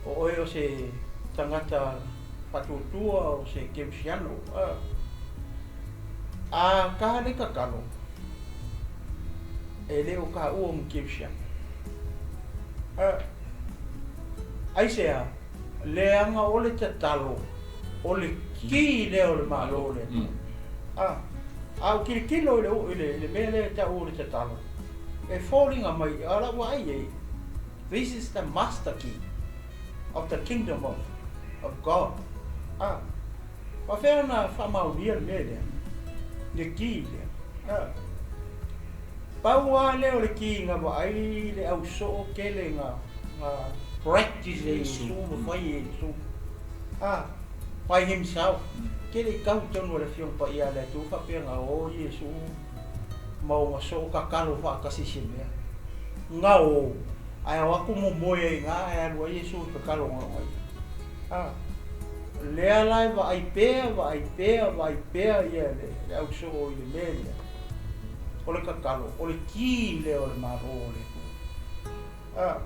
o oe o se tagata faatuatua o se kerisiano, a, a ta le tatalo, e le o taua o ni kerisiano. A, aisea, leaga o le tatalo, o le ki lea o le Malo o le Atua. A, a ou tilotilo i le, i le, i le mea lea e tau o le tatalo, e foliga mai, a o lau vaai i ai, this is the master key of the kingdom of, of God. A, faafefea ona faamaonia le mea lea, le ki lea. A, pau lava lea o le ki na vaai le au soo tele na, na practice e Iesu ma fai e Iesu. A, by himself. Tele i tau tonu o le Afioga Paia a le Atua faapea na o Iesu ma ona soo tatalo faatasi i se mea. Na o, ae o atu momoe ai i ina ae alu ai Iesu e tatalo na ona ia. A, lea la e vaai pea, vaai pea, vaai pea ia le, le au soo i le mea lea. O le tatalo, o le ki lea o le Malo o le Atua. A,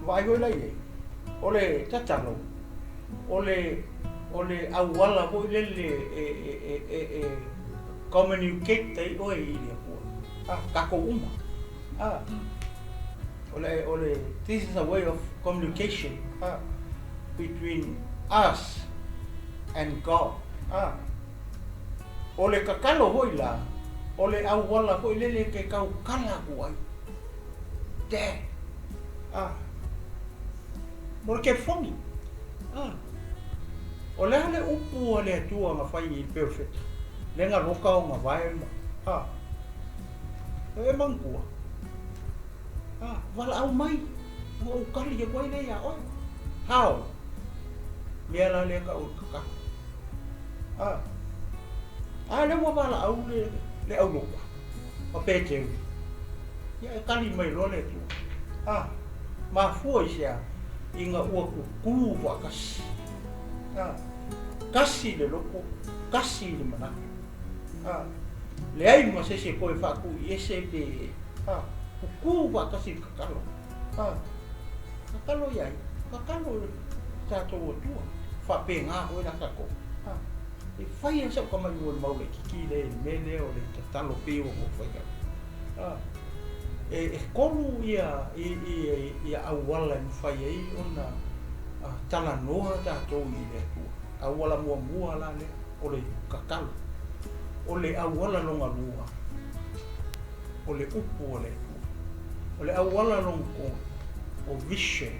vaai foi la i ai, o le tatalo, o le, o le auala foi lele e, e, e, e, e communicate ai oe i le Atua. A, tatou uma. A, o le, o le, this is a way of communication, a, between us and God. A, o le tatalo foi la, o le auala foi lele e te taukala atu ai. Te, a, mo le telefoni. A, o le a le upu a le Atua na fai i le perofeta, lea na loka ona vae ma, a, e manatua, a, valaau mai, ona ou tali atu ai lea iā oe. How? Mea la lea tau o le tatalo. A, a lea ua valaau le, le auloka ma Peteru. Ia e tali mai loa le Atua. A, mafua i se a? Ina ua kukū faatasi. A, tasi le loto, tasi le manatu. A, leai ma se isi e toe faatuiese pe, a, kukū faatasi le tatalo. A, tatalo i ai, tatalo i le tatou Atua. Faapena foi la tatou. A, e fai lava sau tama i le mau laitiiti lea i le mea lea o le tatalo pei ua ou fai atu. A, e, e tolu ia, ia, ia auala e mafai ai ona talanoa tatou i le Atua. Auala muamua la lea, o le tatalo. O le auala lona lua, o le upu a le Atua. O le auala lona tolu, o vision.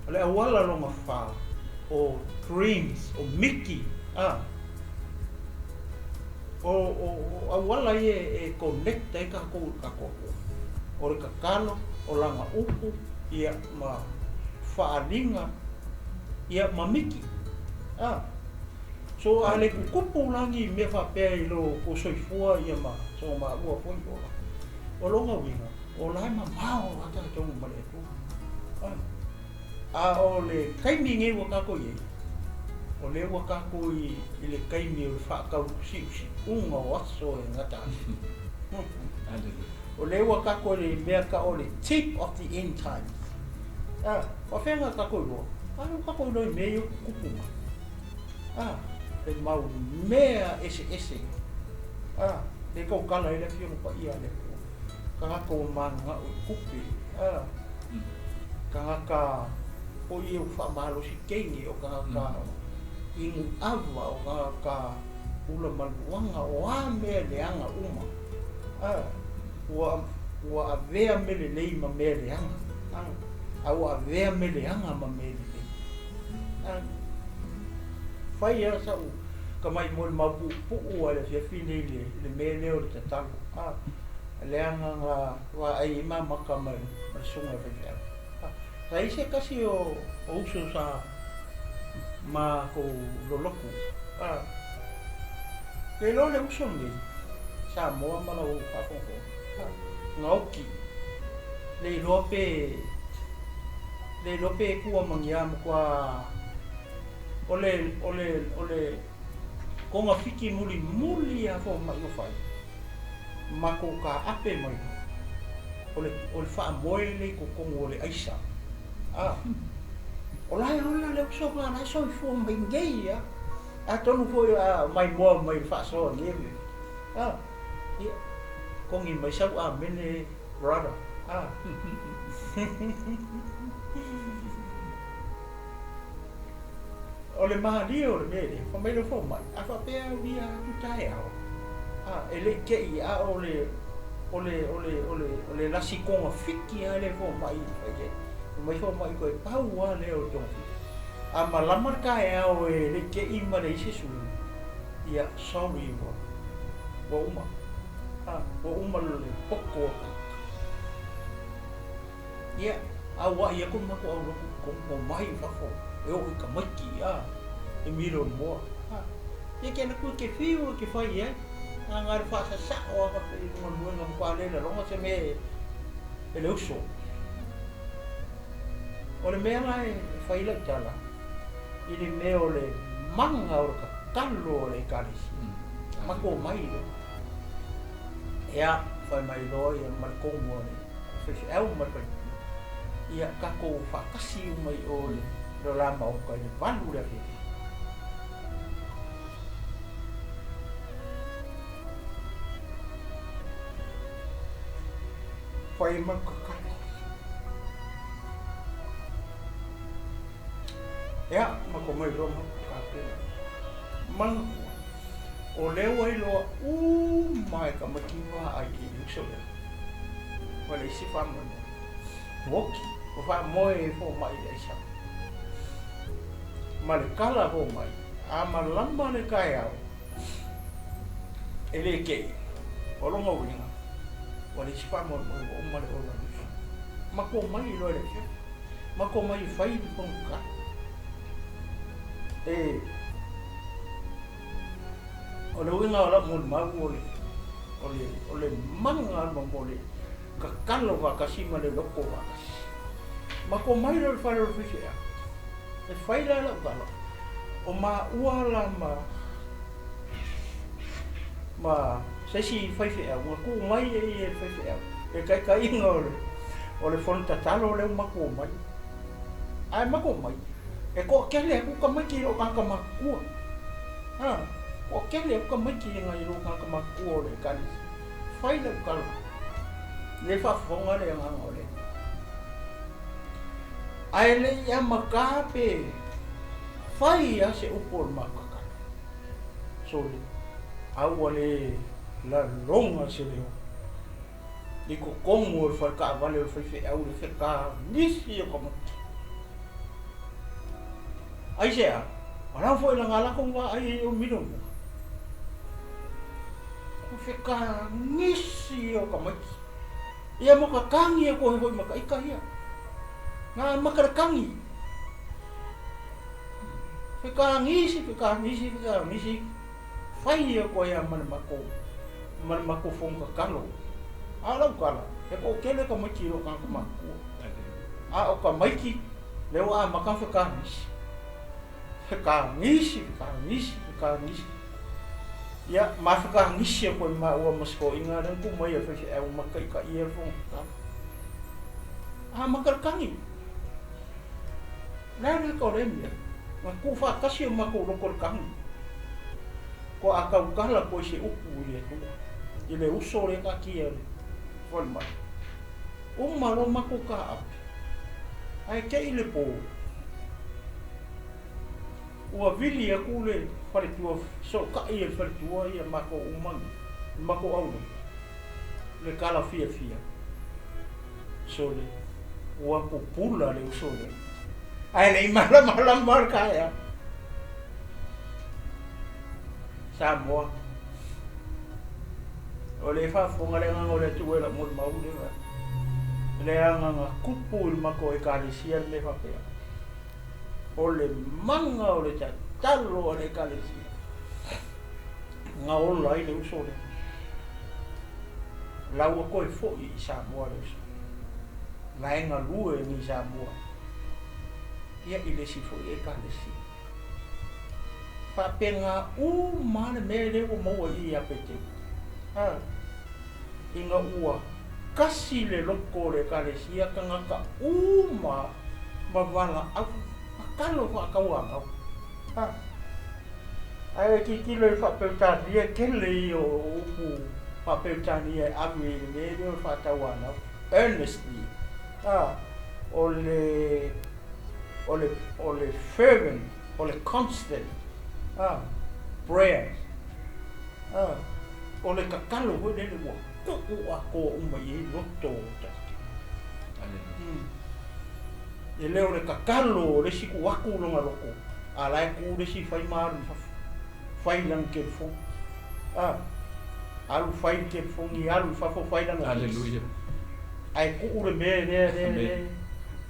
O le auala lona fa, o dreams, o miki, a. O, o, o auala ia e connect ai tatou i le tatou Atua. O le tatalo, o lana upu, ia, ma faaaliga, ia, ma miki. A. So a le tutupu la ni mea faapea i lo tou soifua ia ma so maua foi ola. O lona uiga, o la e mamao a tatou ma le Atua. A, a o le taimi nei ua tatou i ai, o lea ua tatou i, i le taimi o le faatausiusiuga o aso e gata ai. O lea ua tatou i le mea tau o le tip of the end times. A, faafefea tatou iloa? A lea ua tatou iloa i mea ia ua tutupu mai. A, e mau mea eseese. A, le tautala ai le Afioga Paia a le Atua. Tagata ua mananao i tupe. A, tagata foi ia ua faamalosi teine, o tagata inu ava, o tagata ula maluaga, o a mea leaga uma. A, ua, ua avea mea lelei ma mea leaga. A, a ua avea mea leaga ma mea lelei. A, fai lava sau tamai molimau puupuu lava i le afiafi lenei i le mea lea o le tatalo. A, leaga na vaai ai ma maka ma le susuga i le faifeau. A, sa i ai se tasi o uso sa matou lolotu. A, le iloa le uso lenei, Samoa ma lau faafogafoga. A, na oti, le iloa pe, le iloa pe tua ma ni a matua, o le, o le, o le, Togafiti mulimuli a fomai o fai matou taape mai o le o le faamoe le i totonu o le aisa a o la e ola le usoga la e soifua mai nei a atonu foi a maimoa mai le faasoa nei mea a ia kogi mai sau amene brother a O le malie o le mea lea, fai mai le fomai, a faapea e aulia atu taeao, a, e le i te i, a o le, o le, o le, o le, o le lasi togafiti lava lea fomai e fai ai. Fai mai fomai toe pau lava lea o le togafiti. A malama le taeao e le i te i ma leai se sui, ia, sorry ua, ua uma, a, ua uma le poto o le tagata. Ia, aua'i aku le matou au lotu i totonu, omai i fafo e oo i tamaiti, a, e milo i le moa. A, ia ke alu atu e te fiu e te fai i ai, a na o le faasasa'o lava faapea i luga o le moega matua le laloga se mea e le uso. O le mea la e fai lau tala, i le mea o le maga o le tatalo a le Ekalesia, matou omai loa. Ia, fai mai loa ia ma le komu a le faifeau ma le faipule, ia tatou faatasi uma i o i le la maota i le 8 i le afiafi. Fai mai tatalo. Ia, matou mai loa matou tapena. Manatua, o lea ua iloa uma e tamaiti vaai i le uso lea. Ma le isi faamoemoe. Ua oti, ua faamoe e fomai i le aisa. Ma le tala fomai, a malama le taeao, e le tei, o lona uiga, ua leai se faamoemoe ua uma le ola o le uso. Matou omai loa i le afiafi, matou omai e fai le fonotaga. E, o le uiga o lau molimau o le, o le, o le maga ma le tatalo faatasi ma le loto faatasi. Matou omai loa i le fale o le faifeau, e fai la lau tala, o maua la ma, ma se isi faifeau, na tuu mai e ia e le faifeau, le taitaiga o le, o le fono tatalo lea ua matou omai. Ae matou omai, e toatele atu tamaiti i lou tagata matutua. A, toatele atu tamaiti nai lou tagata matutua o le Ekalesia. Fai lau tala, le faafofoga le agaga o le Alii. Ae le i amata pe fai lava se upu o le matou tatalo. Sole, a ua le laloga se leo i totonu o le fale taavale o le faifeau le feka nisi o tamaiti. Aisea? O la foi la latou vaai ai o milo mua. Ko feka nisi o tamaiti. Ia mo ka kagi aku ai hoi ma ka ika ia. Na maka le kagi. Feka ngisi, feka ngisi, feka ngisi. Fai aku ai a ma le makou, ma le makou fono tatalo. A lau tala, he toʻatele tamaiti i lou tagata matutua. A o tamaiti, lea ua amata ona fekagisi. Fekagisi, fekagisi, fekagisi. Ia, ma fekagisi aku ai maua ma si toeaina lea na tuu mai e le faifeau ma taitaia le fono tatalo. Amata le kagi. Le a le ata o lea mea, na tuufaatasi o matou loto i le kagi. Kua a tautala koe i se upu i le Atua, i le uso lea taatia i le falemai. Uma loa matou taape, ae te i le po, ua vili atu le faletua, fesootai e le faletua ia matou uma nei, le matou aulotu, le tala fiafia, sole, ua pupula le uso lea, ae le i malamalama le taeao. Samoa. O le faafofoga le agaga o le Atua i lau molimau lea, leaga na tupu i le matou Ekalesia le mea faapea. O le maga o le tatalo a le Ekalesia na ola ai le uso lea. La ua toe foi i Samoa le uso. La e galue nei i Samoa. Ia i le isi foi Ekalesia. Faapena uma lava le mea lea ua maua i i ia Peteru. A, ina ua kasi le loko o le Ekalesia, tagata uma ma valaau, tatalo faatauanau. A, ae tilotilo i le faa-Peretania, e tele ia o upu faa-Peretania e ave i le mea lea o le faatauanau, earnestly. A, o le, o le, o le fervent, o le constant, a, prayers. A, o le tatalo foi lele ua tuu atoa uma i ai loto o tagata. E le o le tatalo o le isi tuu atu lona loto, a la e tu le isi fai ma alu i fafo, fai lana telefoni. A, alu fai le telefoni, alu i fafo fai lana
Aleluia.
Ae tuu le mea lea, lea, lea,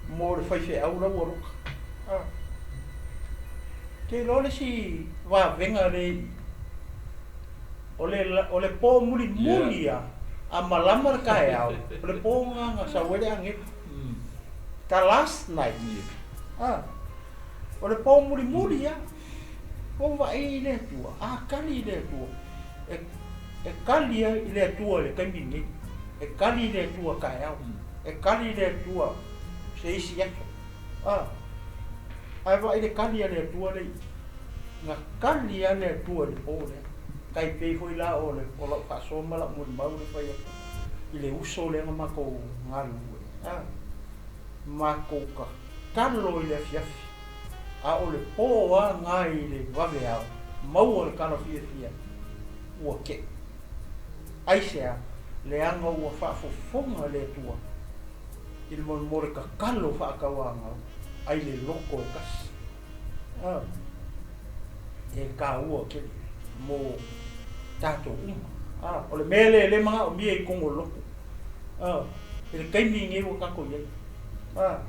mo le faifeau la ua loka. A. Te iloa le isi vavega lea i o le, o le pō mulimuli yeah. A malama le taeao, o le pō lena na sau ai le agelu. The last night. Yeah. O le pō mulimuli a. Ua vaai i le Atua, a kali i le Atua. E, e kali ai i le Atua i le taimi lenei. E kali i le Atua taeao. E kali i le Atua se isi aso. A, ae vaai le kali a le Atua lea i i. Na kali lava le Atua i le pō lea. Tai pei foi la o le, o lau faasoa ma lau molimau le fai atu i le uso lea na matou galulue. A, matou tatalo i le afiafi, a o le pō lava na i le vaveao, maua le tala fiafia, ua teʻe. Aisea? Leaga ua faafofoga le Atua i le mo le tatalo faatauanau ai le loto e tasi. A, e taua tele mo tatou uma. A, o le mea lea e le manaomia i totonu o le loto. A, i le taimi lenei ua tatou i ai. A,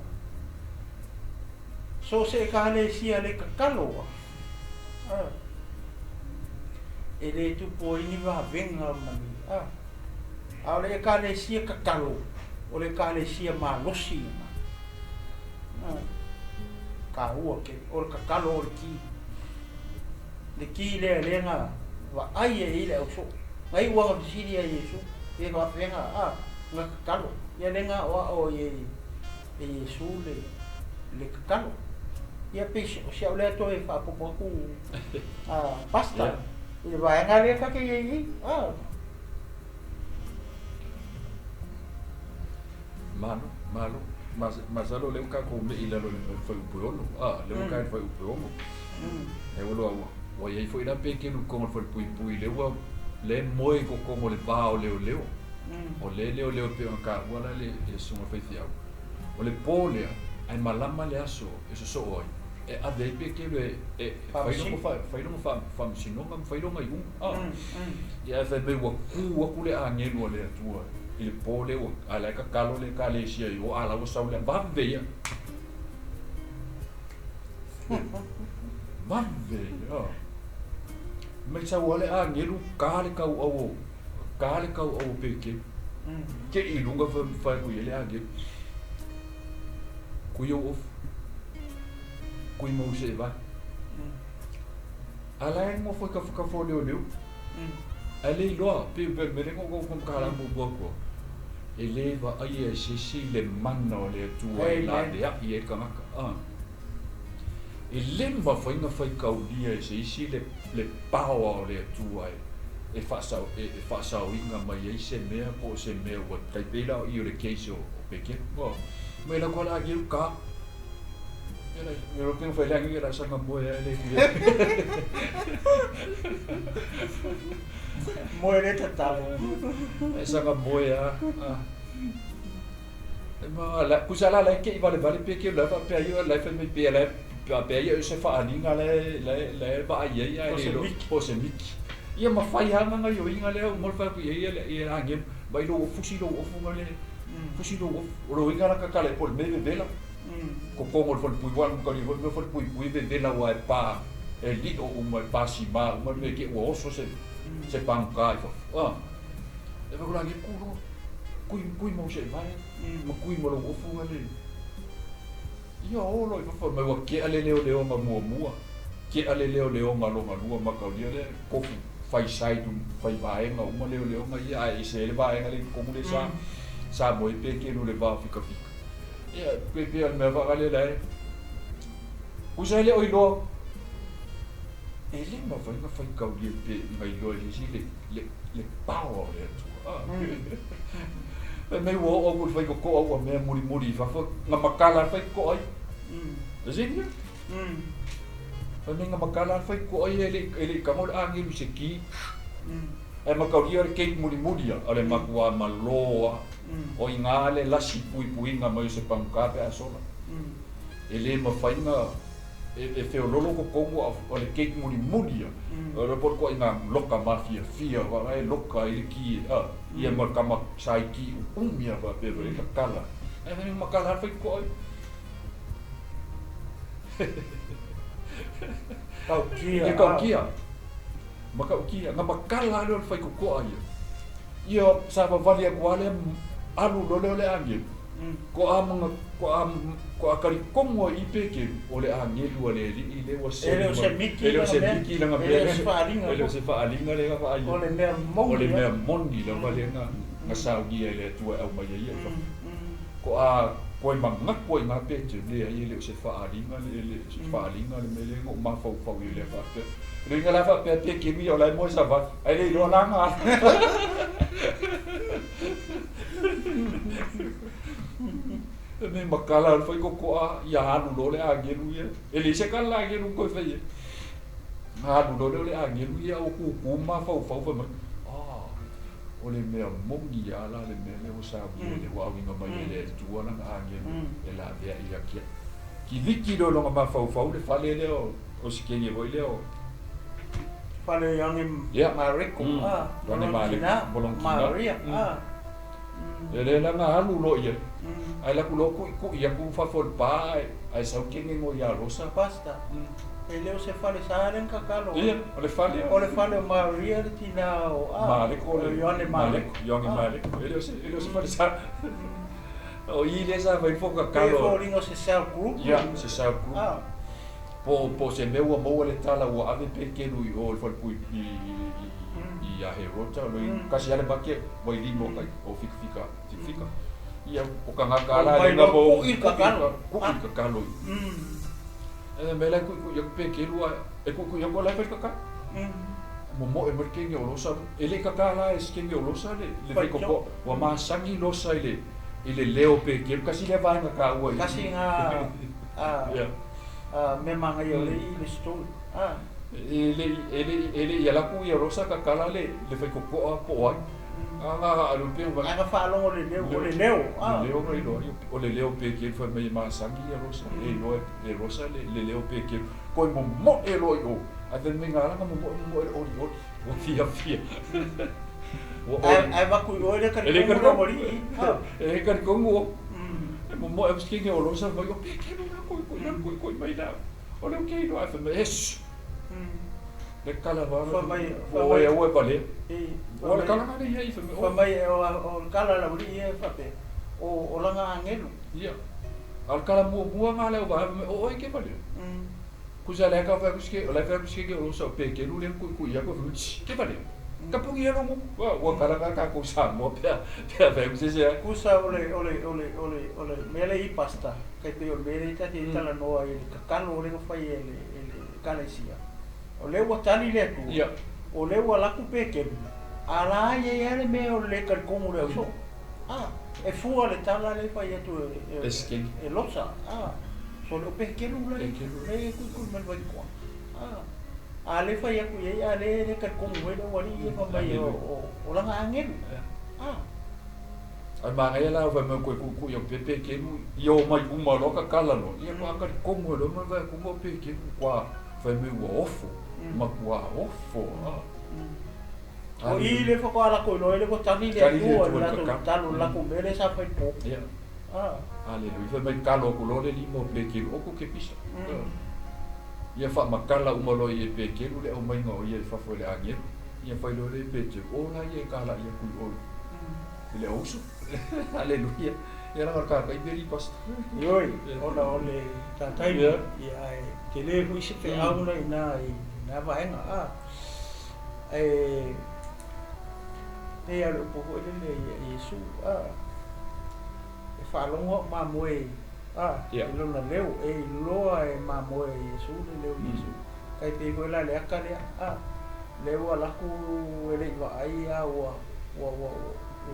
so o se Ekalesia le tatalo a, a, e le tupu ai ni vavega ma ni, a, a o le Ekalesia tatalo, o le Ekalesia malosi lena. A, taua tele, o le tatalo o le ki. Le ki lea lea na vaai ai i le ausoo. Na iu lava na fesili ia Iesu, pe faafefea a, na tatalo. Ia lea na aoao ai e e Iesu le, le tatalo. Ia pei o si au lea toe faaopoopo atu a, Pastor, yeah. I le vaega lea ta te i ai nei. A.
Malo, malo. Masalo lea ua tatou me'i i lalo i le fuaiupu e 6. A, lea ua tae i le fuaiupu e 6. Lea ua loa ua, ua i ai foi la Petelu i totonu o le falepuipui, lea ua, lea e moe i totonu o le va o leoleo. O lea e leoleo e pei ona taua la le susuga faifeau. O le po lea, ae malama le aso e sosoo ai, e ave ai Petelu e, e fai lona, fai lona faamasinoga ma fai lona iuga. A, ia ae fai mai ua ku atu le agelu a le Atua i le po lea ua, a la e tatalo le Ekalesia i o, a la ua sau le, vave ia. Vave ia. Mai sau lava le agelu ka le kauau o, ka le kauau o Petelu. Te i luga fai atu i ai le agelu. Kui ou ofu. Kui mau se e vai. A la e nofo i tafatafa o leoleo. Ae le iloa, pei o le mea lea na ou taumafai muamua atu, e le vaaia e se isi le mana o le Atua e laveai ai le tagata. A. E le mafai ona faitaulia e se isi le, le power o le Atua e, e, faasao, e, e faasaoina mai ai se mea po o se mea ua tai pei la o i o le case o, o Pekelu. Mai la koa la agelu ka.
Moe le tatalo.
E sanga moe a. E ma la kusa la la ke i vale vale pe ke la fa pe ai la fa me pe la pe ai se fa alinga la la la va ai ai ai lo po se miki. Ia ma fai hanga nga yo inga le mo fa ku ia ia ia ange vai lo fusi lo ofu nga le fusi lo ofu lo inga la ka kale pol me vela. Ko kongo le falepui ua alu kali foi mea falepuipui vevela ua e pa e lio uma e pa sima uma le mea ke ua oso se se paguka i fafo a e fai ku ku loa kui kui mau se vae ma kui ma lou ofu ale ia o loa i fafo mai ua kea le leoleoga muamua. Tea le leoleoga logalua makaulia lea kofu fai side fai vaega uma leoleoga ia ae ese ai le vaega lea i totonu lea sa sa moe Petelu i le va o fikafika. Ia pe pei o le mea faagale la e usa e le o iloa e le mafai ona faitaulia pe na iloa e se isi le le le power o le Atua. Ah. Fai mai ua oo atu i le faitotoa ua mea mulimuli i fafo na matala le faitotoa ia. E sini. Fai mai na matala le faitotoa ia e le i tago le agelu i se ki. Ae mataulia le keiki mulimuli ia, o le matuā malō lava. O i ina le lasi puipuiga mai o se paguta pe a sola. E le mafai ona e feololo totonu a o le keiki mulimuli ia, o le po o le ituaiga loka mafiafia la e loka ai le ki a, ia ma le tama sa i ki uumi lava faapea foi le tala. Ae fai mai matala lava le faitotoa ia.
Tautia.
Ia tautia. Matautia. Na matala lava lea o le faitotoa ia. Ia savavali atu lava lea alu loa lea o le agelu. Ko a mga ko a ko a talitonu ai i Petelu o le agelu a le Alii lea ua
E le o se miki
e le o se miki lana
mea. E le o se faaaliga.
E le o se faaaliga lea na vaai
ai. O le mea moni.
O le mea moni lava lea na saunia e le Atua e aumai ai ia i fafo. Ko a koe manatu ai i ina Petelu, leai e le o se faaaliga e le o se faaaliga le mea lea na ou mafaufau i ai lea faapea. O le uiga la faapea Petelu ia o la e moe savali ae le iloa la na E mea makala o le faitotoa ia alu loa le agelu ia. E leai se kala agelu toe fai ai. Alu loa lea o le agelu ia ua kūkū mafaufau fai mai, ah, o le mea moni lava la le mea lea ua saunia i le ua auina mai e le Atua lana agelu e laveai ia te au. Kiliki loa i lona mafaufau le fale lea o si kenge foi lea o
Fale o Ioane Mareko, ma lona tina, Maria.
E le la na alu loa i ai. Ae alu atu loa tuitui atu fafo o le pa ae sau kenge ngo ia Rosa.
Pastor, e le o se fale sa le na tatalo ai.
Ia, o le fale.
O le fale o Maria le tina o, a,
Mareko
o Ioane Mareko.
Ioane Mareko. E le o se, e le o se fale sa. O i lea sa fai fo
tatalo. Pei e foliga o se cell group.
Ia, se cell group. Po o se mea ua maua le tala ua ave Petelu i o i le falepui i ia Herota, loi kasi lava le make ua i lima o kai o fikafika fikafika. Ia o tagata a la le mo
kuʻi kakalo
kuʻi kakalo. E me la kuʻikuʻi aku Petelu a e kuʻikuʻi aku la e fai kakalo. Momoe mai le kenge o Losa, e le i kaka la e se kenge o Losa le le faikokoa, ua masani Losa i le i le leo Petelu, kasi lea vaega taua i.
Kasi nga mea manaia o le i le story.
E le e le e le i ala atu ia Rosa kakala le le faikokoa po o ai. A nga alu pe
wa. Ai faalogo le leo, o le leo.
Le leo na iloa ai, o le leo Petelu fai mai e masani ia Rosa, e iloa e Rosa le le leo Petelu. Koe momoe loa i o. Ae fai mai nga ala na momoe momoe le olioli. Ua fiafia.
Ua oli. Ae avatu i oe le talitonu le aualii.
E le talitonu o. E momoe atu si kenge o Rosa fai mai, o Petelu la koikoi la koikoi mai la. O le ke iloa ae fai mai, es. Le kala va.
Fai mai,
fai mai. Ua e valea. Ua le kala ngale ia i fai mai.
Fai mai o le kala la aualii ia faapea, o lana agelu.
Ia. A o le kala muamua nga le au vaega fai mai, o oe ke valea. Kusa le ka fai atu si o la e fai atu si kenge o Rosa o Petelu lea na kuikui atu fai mai, shh, ke valea. Ka puni e logo. Ua kala nga tatou Samoa pe a fai atu se isi ai.
Kusa o le o le o le o le o le mea lea i pasta, tai pei o le mea lea ta te talanoa ai i le tatalo lea na fai e le e le Ekalesia. O lea ua tali le Atua, o lea ua alu atu Petelu, a la e i ai lava le mea o le le talitonu o le ausoo. A, e fua le tala lea e fai atu e e Losa. A, sole o Petelu la e kuikui mai le vaitoa. A. A lea fai atu i ai, a lea e le talitonu mai le aualii ia fai mai o lana agelu. A.
Ae manaia la fai mai koe kuʻikuʻi atu pea Petelu ia omai uma loa tatala loa ia faatoa talitonu ai loa ma le vaai atu o Petelu ua fai mai ua ofo matua ofo a.
O i lea faatoa alu atu iloa ai lea ua tali le Atua i le latou tatalo i le latou mea lea sa fai i le po.
A. Aleluia. Fai mai talo atu loa le lima o Petelu, o ko ke pisa. Ia faamatala uma loa i e Petelu le aumaiga o ia i fafo e le agelu. Ia fai loa lea e Petelu, o la ia e kalai atu i o i le auso. Aleluia. Ia la ka ka iberi pas.
Ioe, ona o le tātai, ia e te le hui se wheau na i nā, i nā vaenga, a. E, e a le upo hoi lele i Iesu, a. E whaalongo o mamoe, a, i lona leo, e iloa e mamoe i Iesu, le leo Iesu. Kai pe hoi la le aka lea, a. Leo a laku e le iwa ai, a, ua, ua, ua,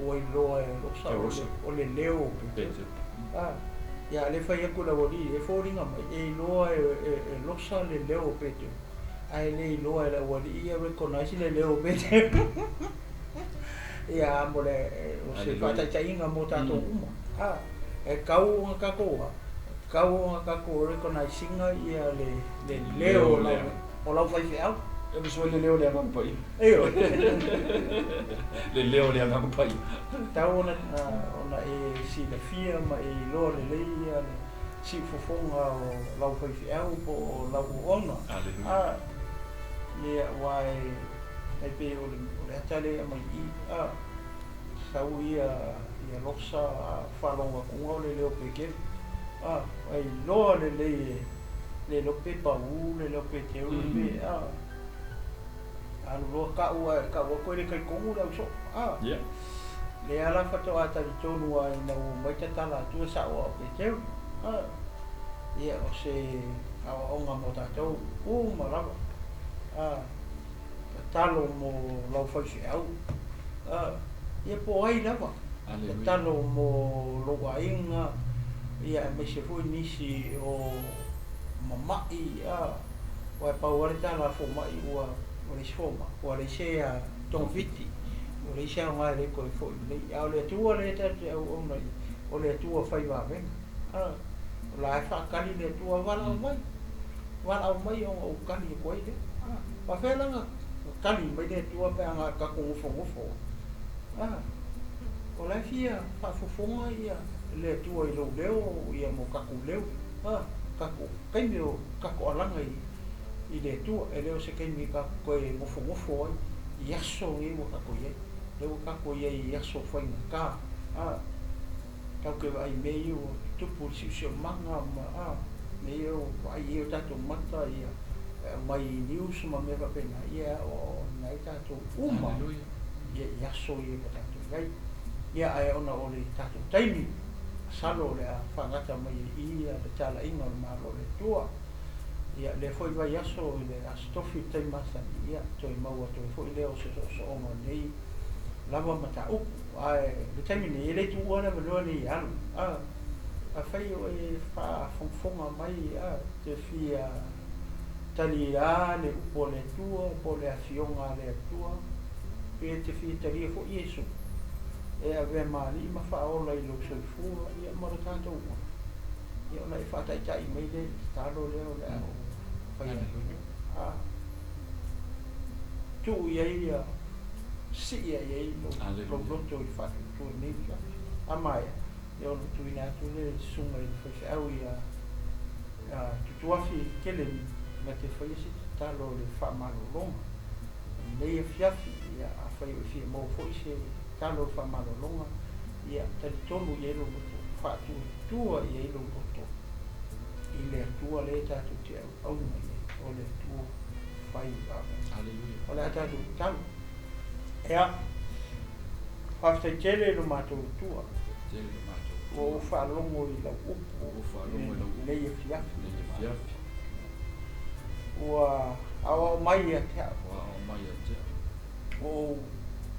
ua iloa e losa o le leo o Petero. A, ia le whai aku la wali, e fōringa mai, e iloa e losa le leo o Petero. A e le iloa e la wali, ia recognize le leo o Petero. Ia mo le, o se whātaitainga mō tātou uma. A, e kau o ngā kakoa, kau o ngā kakoa recognizinga ia le leo o lau whai wheau.
E mo le leo le anga pai.
Eio.
Le leo le anga pai.
Tau ona e si le fia ma e iloa le lei ia le si fofonga o lau whai wheau po o lau ona.
Aleluia.
A, ia wai ai pe o le atale mai i a sau ia ia losa a whalonga kunga o le leo peke. A, ai loa le lei le leo pe pau le leo pe te uru pe a. Alu loa kau a kau a koe le kai kongu le au so. A.
Yeah.
Le ala whato a tari tonu a ina ua mai tatala atua sa o au pe teu. A. Ia o se awa onga mō tātou uma lava. A. Tatalo mō lau whai au. A. Ia po ai lava. Tatalo mō lou ainga. Ia me se fui nisi o mamai. A. Wai pau ale tala fo mai ua o le foma, ua le se a tongfiti, o le se a ngai le koe fo i lei. A o le atua le tate au ona i, o le atua whai wawenga. A, o la e whaakali le atua wala au mai. Wala au mai o o kali e koe le. A, pa whelanga kali mai le atua pe anga kako ngofo ngofo. A, o la fia whaafofonga ia le atua i lou leo, ia mo kako leo. A, kako, kaime o kako alanga i le atua, e leo se kaimi ka koe ngofo ngofo ai, i aso ngi ua kako iai. Leo kako iai i aso whainga ka. A, tau ke vai me i o tupu si si o manga ma a, me i o ai i o tātou mata ia mai news ma me whapena ia o nai tātou uma. Ia i aso ia ko tātou iai. Ia ai ona o le tātou taimi. Salo le a whangata mai i ia le tala inga o le malo le tua. Ia le foi vai aso i le astofi taimasani ia toi maua toi foi leo se so onga nei lava mata upu. Ai le taimi nei e le tuua le vanoa nei alu. A, a whai o e whaafongafonga mai a te fia tali a le upo le tua, po le afionga le tua, pe te fia talia fo Iesu. E ave maali ma whaola i lou soifua ia ma le tātou ua. Ia ona e whaataitai mai le talo leo le ao whai a. Tuu ia ia si ia ia i lou loto i whaatutua nei fia. A maia, ia ona tuina atu le sunga i le whaiwheau ia tutuafi kele na te whai se talo le whaamalolonga. Nei e fiafi ia a whai o fia mau foi se talo le whaamalolonga. Ia talitonu ia i lou loto, whaatutua ia i lou loto. I le atua le tātou te au au mai o le atua whai wawe.
Aleluia.
O le a tātou talo. Ea, whawhitai tele lo mātou tua.
Tele lo mātou tua.
O whaalongo i lau upu.
O whaalongo i lau upu.
Nei e fiafi.
Nei e fiafi.
Ua awao mai a te au.
Ua awao mai a te au.
O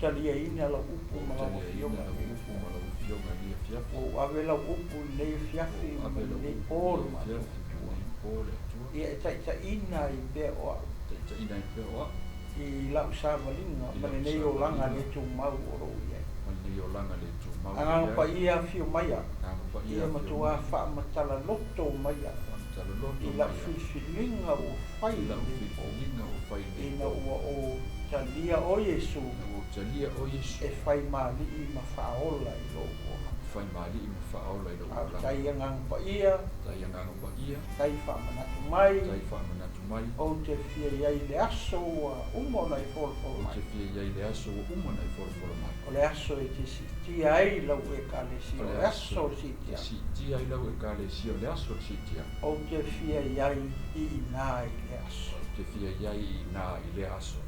talia ina lau upu ma lau afioga.
Lau upu ma lau afioga nei e fiafi.
O ave lau upu nei e fiafi.
O ave lau
nei
upu
o
nei e fiafi. Nei po le atua.
Ia e taitaina i pea o au.
Taitaina i pea o au.
I lau sāwalinga, ma le nei o langa le tūmau o rou iai.
Ma le nei o langa le tūmau o
Anganga
iai.
pa ia whio mai a.
Anganga pa ia
Ia matua whaamatala loto mai a.
Whaamatala loto
I
mai
lau
a.
whiwhilinga o whai
I lau
nei po.
whiwhilinga o whai nei
Ina
po.
ua o talia o Iesu.
Ina ua o talia o Iesu.
E whai maali'i ma whaola i lou ola.
Whai maali'i ma whaola i lou
Au
ola.
tai anganga pa ia.
Tai anganga pa ia.
Tai whaamanatu mai.
Tai whaamanatu mai.
Ou te fia i ai i le aso ua uma ona e folafolo
Ou
mai.
te fia i ai i le aso ua uma ona e folafolo mai.
O le aso e te siitia ai lau Ekalesia,
O
o
le
le aso
aso
o le
e
siitiaga.
siitia ai lau Ekalesia, o le aso o le siitiaga.
Ou te fia i ai i inā i lea aso.
Ou te fia i ai i inā i lea aso.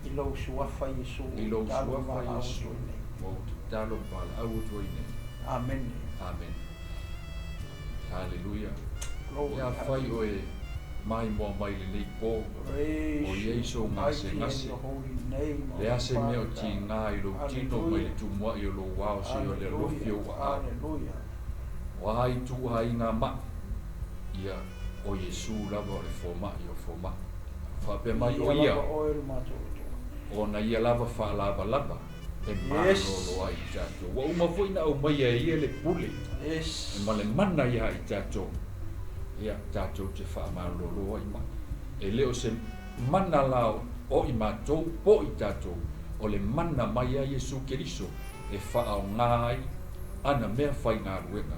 I lou suafa Iesu
I lou
tatalo
suafa
ma valaau
Iesu,
atu ai nei.
ua ou tatalo ma valaau atu ai nei.
Amene.
Amene. Haleluia.
Glory,
Ia afai
hallelujah.
oe maimoa mai lenei po, o
Praise
i ai
your
sou
mighty and
gasegase,
your holy name,
le
our
a se mea o
Father God.
tigā i lou tino mai le
Hallelujah.
tumua'i o lou ao seia o le alofi
Hallelujah.
o ou aao.
Hallelujah.
O a ituaiga ma'i, ia o Iesu lava o le foma'i o foma'i. Faapea mai
Viia
o ia,
lava oe le matou Atua.
ona ia lava faalavalava e
Yes.
malolo ai i tatou. Ua uma foi na aumaia e ia le pule
Yes.
ma le mana iā i tatou. Ia tatou te faamalolo ai mai. E le o se mana la o i matou po i tatou, o le mana mai a Iesu Keriso e faaogā ai ana mea faigaluega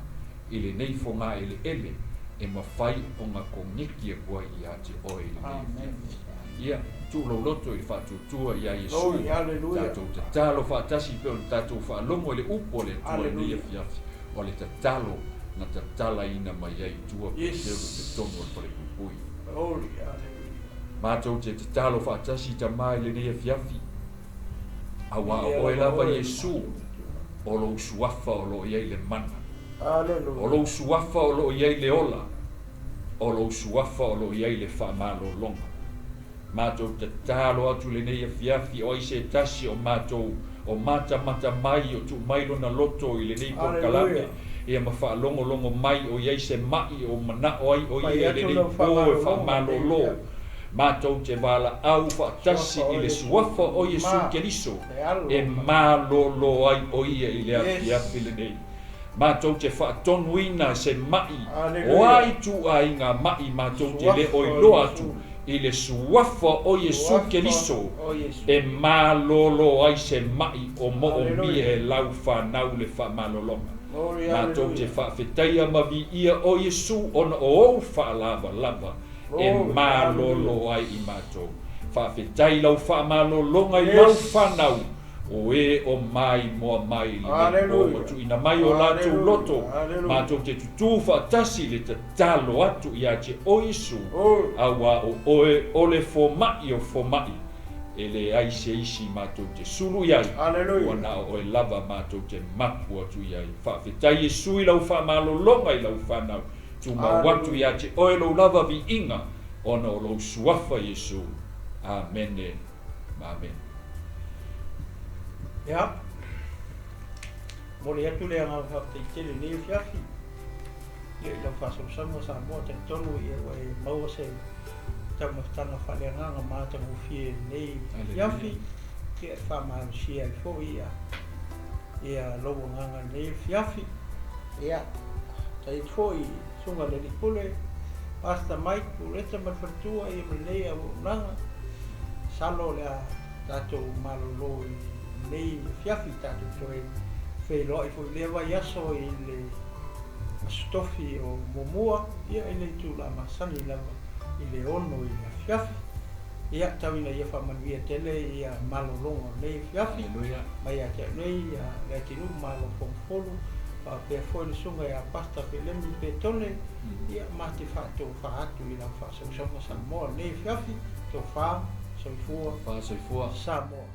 i lenei fogaeleele e mafai ona koneki atu ai ia te oe i lenei
Amen.
afiafi. Ia, tuulou loto i le faatuatua iā Iesu,
Glory, hallelujah.
tatou tatalo faatasi pei ona tatou faalogo i le upu a le Atua i lenei
Hallelujah.
afiafi, o le tatalo na tatalaina mai ai i tua
Yes.
Petero i totonu o le falepuipui.
Glory, hallelujah.
Matou te tatalo faatasi tamā i lenei afiafi, auā
Viia
o oe
lava
lava
oe le
Iesu,
matou Atua.
o lou suafa o loo i ai le mana. O
Hallelujah.
lou suafa o loo i ai le ola, o lou suafa o loo i ai le faamalologa. Matou tatalo atu lenei afiafi o ai se tasi o matou o matamata mai o tuumai lona loto i lenei polokalame
Hallelujah.
ia ma faalogologo mai o i ai se ma'i o mana'o ai o
Fai
ia i
atu
lenei
lau
po e
faamalologa lenei
faamalolo.
afiafi.
Matou te valaau faatasi
Suafa
i
o
le
Iesu.
suafa o Iesu
Ma
Keriso
le alo
e
o ma.
malolo ai o ia i le afiafi
Yes.
lenei. Matou te faatonuina se ma'i o
Hallelujah.
ai ituaiga ma'i matou te le
Suafa
o
o
iloa atu
Iesu.
i le suafa o Iesu
Suafa
Keriso
o Iesu.
e malolo ai se ma'i o moomia
Hallelujah.
e lau fanau le faamalologa.
Glory,
Matou te
hallelujah.
faafetaia ma viia o Iesu ona o ou faalavalava e
Glory, hallelujah.
malolo ai i matou. Faafetai lau faamalologa i lau
Yes.
fanau o e o mai moa mai i lenei po ma
Hallelujah.
tuuina mai o latou
Hallelujah.
loto.
Hallelujah.
Matou te tutū faatasi i le tatalo atu iā te o Iesu,
Oh.
auā o oe o le foma'i o foma'i e leai se isi matou te sulu i ai. Ua
Hallelujah.
na o oe lava matou te mapu atu i ai. Faafetai Iesu i lau faamalologa i lau fanau. Tumau atu
Hallelujah.
iā te oe lou lava viiga ona o lou suafa Iesu. Amene ma amene.
Ia, momoli atu le agaga faafetai lenei afiafi. Ia i lau faasamasama Samoa talitonu ia ua e maua se taumafataga faaleagaga ma atagofie lenei
Hallelujah.
afiafi. Ia e faamalosia ai foi ia ia lou agaga lenei afiafi. Ia, tai atu foi susuga le alii pule, Pastor Mike Puleta ma le faletua ia ma lenei auaunaga. Salo o le a tatou malolo i lenei afiafi tatou toe feiloai foi i lea vaiaso i le aso tofi o muamua ia i le itulā masani lava i le 6 i le afiafi. Ia tau ina ia faamanuia tele ia malologa o lenei afiafi.
Hallelujah.
Mai ia te au nei ia le atunuu malo fomufolu faapea foi le susuga ia Pastor Pelemi Petone ia ma te faatofā atu i lau faasausauga Samoa lenei afiafi. Tofā soifua
Fa soifua.
Samoa.